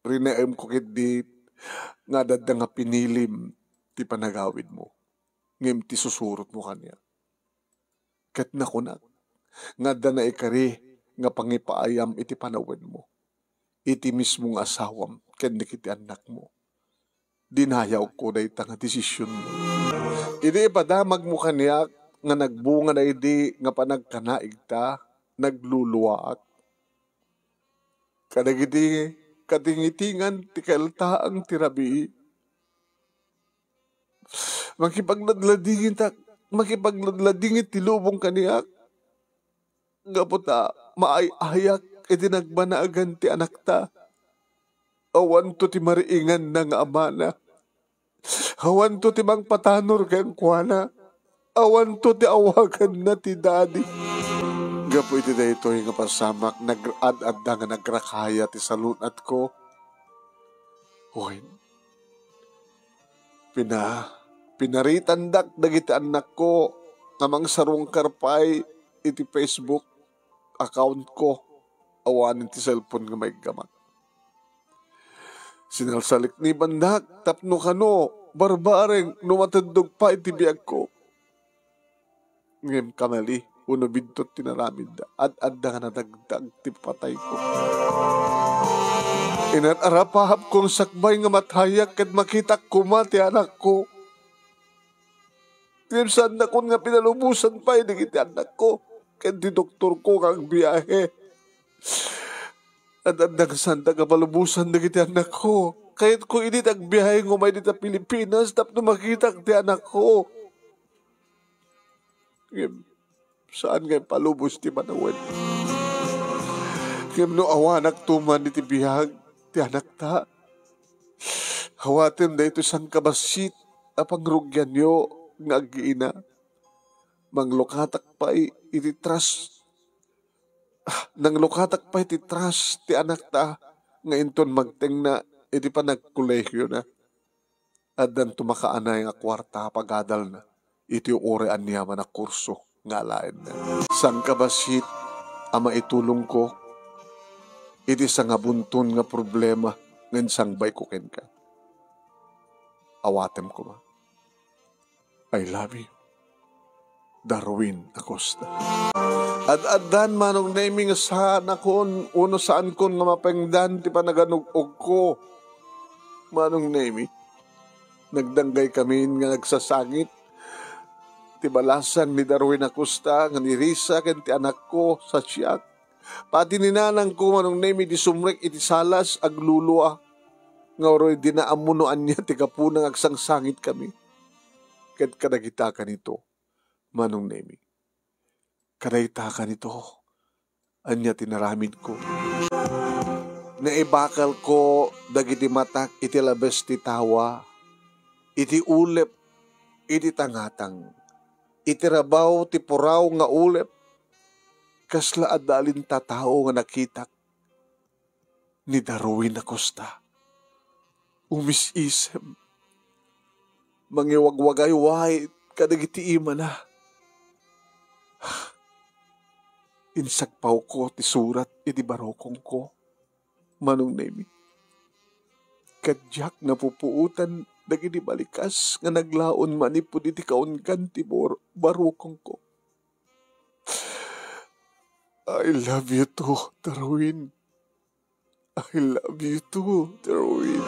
Rinaemko ketdi nga adda nga pinilim ti panagawidmo, ngem ti susurotmo kaniak. Ket nakunak nga adda naikari nga pangipaayam iti panawenmo, iti mismo nga asawam ken dagiti annakmo. Dinayawko dayta nga desisionmo. Idi ipadamagmo kaniak nga nagbunga daydi nga panagkanaigta, nagluluaak. Kadagiti katingitingan ti kaeltaang ti rabii, makipagladladingitak, makipagladladingit ti lubong kaniak, gapu ta maay-ayak iti nagbanagan ti anakta. Awanto ti mariinganna nga amana. Awanto ti mangpatanor kenkuana. Awanto ti awaganna ti daddy. Gapu iti daytoy nga pasamak, nag-ad-adda nga nagrakaya ti salun-atko. Wen, pina-, pinaritandak dagiti annakko nga mangsarungkar pay iti Facebook accountko awanen ti cellphone nga maiggamak. Sinalsaliknibandak tapno kano, barbareng no mateddog pay ti biagko. Ngem kamali, wenno biddut ti naramidda, ad-adda nga nadagdag ti patayko. Inararapahapkon sakbay nga matayak ket makitak koma ti anakko. Ngem saannakon nga pinalubosan pay dagiti annakko ken ti doktorko nga agbiahe. Ad-adda nga saandak a palubosan dagiti annakko. Kayatko idi ti agbiahe nga umay dita Pilipinas tapno makitak ti anakko. Ngem saan nga ipalubos ti panawen. Ngem no awanakto man iti biag ti anakta, awatem daytoy sangkabassit a pangrugianyo nga agina. Manglukatak pay iti trust, ah, nanglukatak pay ti trust ti anakta nga inton magtengna iti panagkolehiona. Addanto makaanay nga kuarta a pagadalna iti uray aniaman a kurso nga alaenna. Sangkabassit a maitulongko iti sangabunton nga problema nga insangbayko kenka. Awatem koma. I love you. Darwin Acosta. Ad-addan, Manong Nemi, nga saanakon wenno saankon nga mapengdan ti panaganug-ogko. Manong Nemi, nagdanggay kamin nga nagsasangit ti balasang ni Darwin Acosta nga ni Risa ken ti anakko sa siak. Pati ni nanangko, Manong Nemi, di sumrek iti salas, aglulua, nga uray dina ammo no ania ti gapuna nga agsangsangit kami. Ket kadagita kanito, Manong Nemi. Kadagita kanito, ania ti naramidko. Naibakalko dagiti matak iti labes ti tawa, iti ulep, iti tangatang, iti rabaw ti puraw nga ulep, kasla adda alintatao nga nakitak ni Darwin Acosta. Umis-isem. Mangiwagwagayway kadagiti imana. Insagpawko ti surat iti barukongko, Manong Nemi. Ket diak napupuotan dagiti balikas nga naglaon manipud iti kaunggan ti bor-, barukongko. I love you too, Darwin. I love you too, Darwin.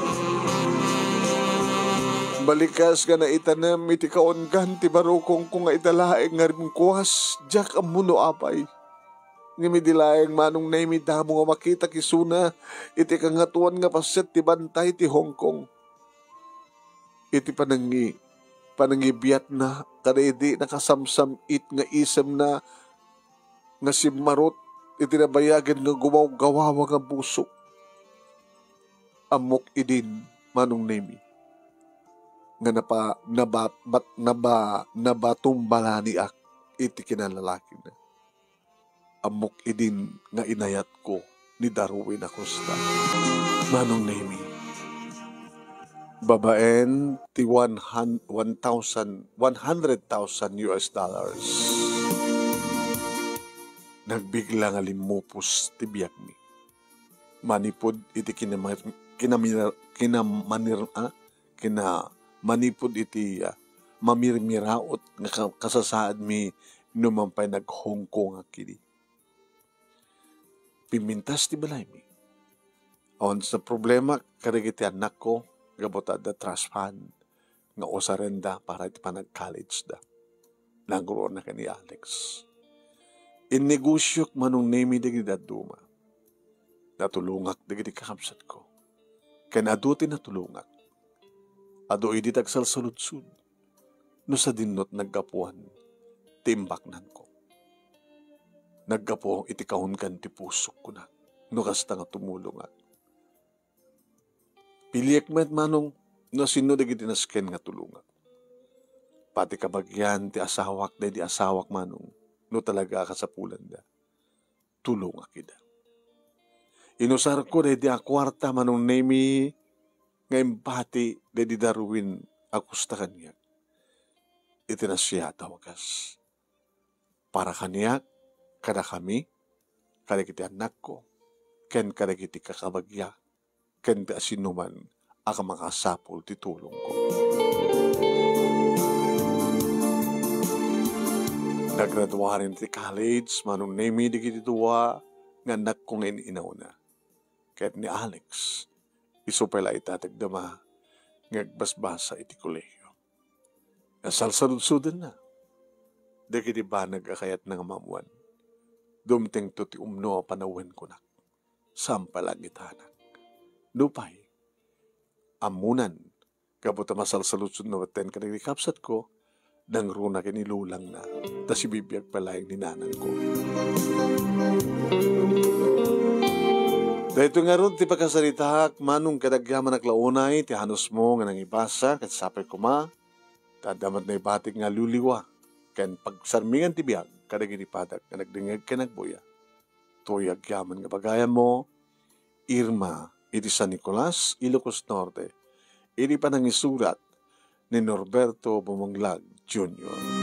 Balikas nga naitanem iti kaunggan ti barukongko nga ita laeng nga rimkuas, diak ammo no apay. Ngem idi laeng, Manong Nemi, damo nga makitak isuna iti Kangatoan nga Paset ti Bantay ti Hong Kong. Iti panangi-, panangibiatna kadaydi nakasamsam-it nga isemna nga simmarot iti nabayagen nga gumawgawawa nga busok. Ammok idin, Manong Nemi, nga napa-, naba-, bat-, naba-, nabatumbalaniak iti kinalalakina. Ammok idin nga inayatko ni Darwin Acosta. Manong Nemi, babaen ti one hun-, one thousand, one hundred thousand U S dollars. Nagbigla nga limmupos ti biagmi. Manipud iti kinamir-, kinamir-, kinamanir-, ah, kina-, manipud iti, ah, mamirmiraot nga ka-, kasasaadmi no man pay naghungkongak idi. Pimmintas ti balaymi. Awan sa problema kadagiti annakko gapu ta adda trust fund nga usarenda para iti panag-college da. Nangruarna ken ni Alex. Innegosiok, Manong Nemi, dagiti dadduma. Natulongak dagiti kakabsatko. Ken adu ti natulongak. Adu idi ti agsalsaludsod no sadinno ti naggapuan ti imbaknanko. Naggapu iti kaungan ti pusok, kunak, no kasta nga tumulongak. Piliek met, Manong, no sinno dagiti nasken nga tulongak. Pati kabagian ti asawak daydi asawak, Manong, no talaga a kasapulanda, tulongak ida. Inusarko daydi a kuarta, Manong Nemi, nga impati daydi Darwin Acosta kaniak iti nasayaat a wagas. Para kaniak, kadakami, kadagiti annakko, ken kadagiti kakabagia, ken ti asinoman a makasapul ti tulongko. Nagraduaren ti college, Manong Nemi, dagiti dua nga annakko nga in-inawna. Ket ni Alex, isu pay la ita ti agdama nga agbasbasa iti kolehio. Nasalsaludsodenna dagiti banag a kayatna nga maammoan. Dumtengto ti umno a panawen, kunak. Saan pay la agitanak. Nupay, ammonan, gapu ta masalsaludsodna wetten kadagiti kabsatko, nangruna ken ni lolangna, ta sibibiag pay laeng ni nanangko. Daytoy ngarud ti pakasaritaak, Manong, ket agyamanak la unay ti hanusmo nga nangibasa, ket sapay koma, ta adda met naibatik nga liwliwa ken pagsarmingan ti biag kadagiti padak nga nagdengngeg ken agbuya. Toy agyaman nga bagayanmo, Irma iti San Nicolas, Ilocos Norte, iti panangisurat ni Norberto Bumanglag Junior.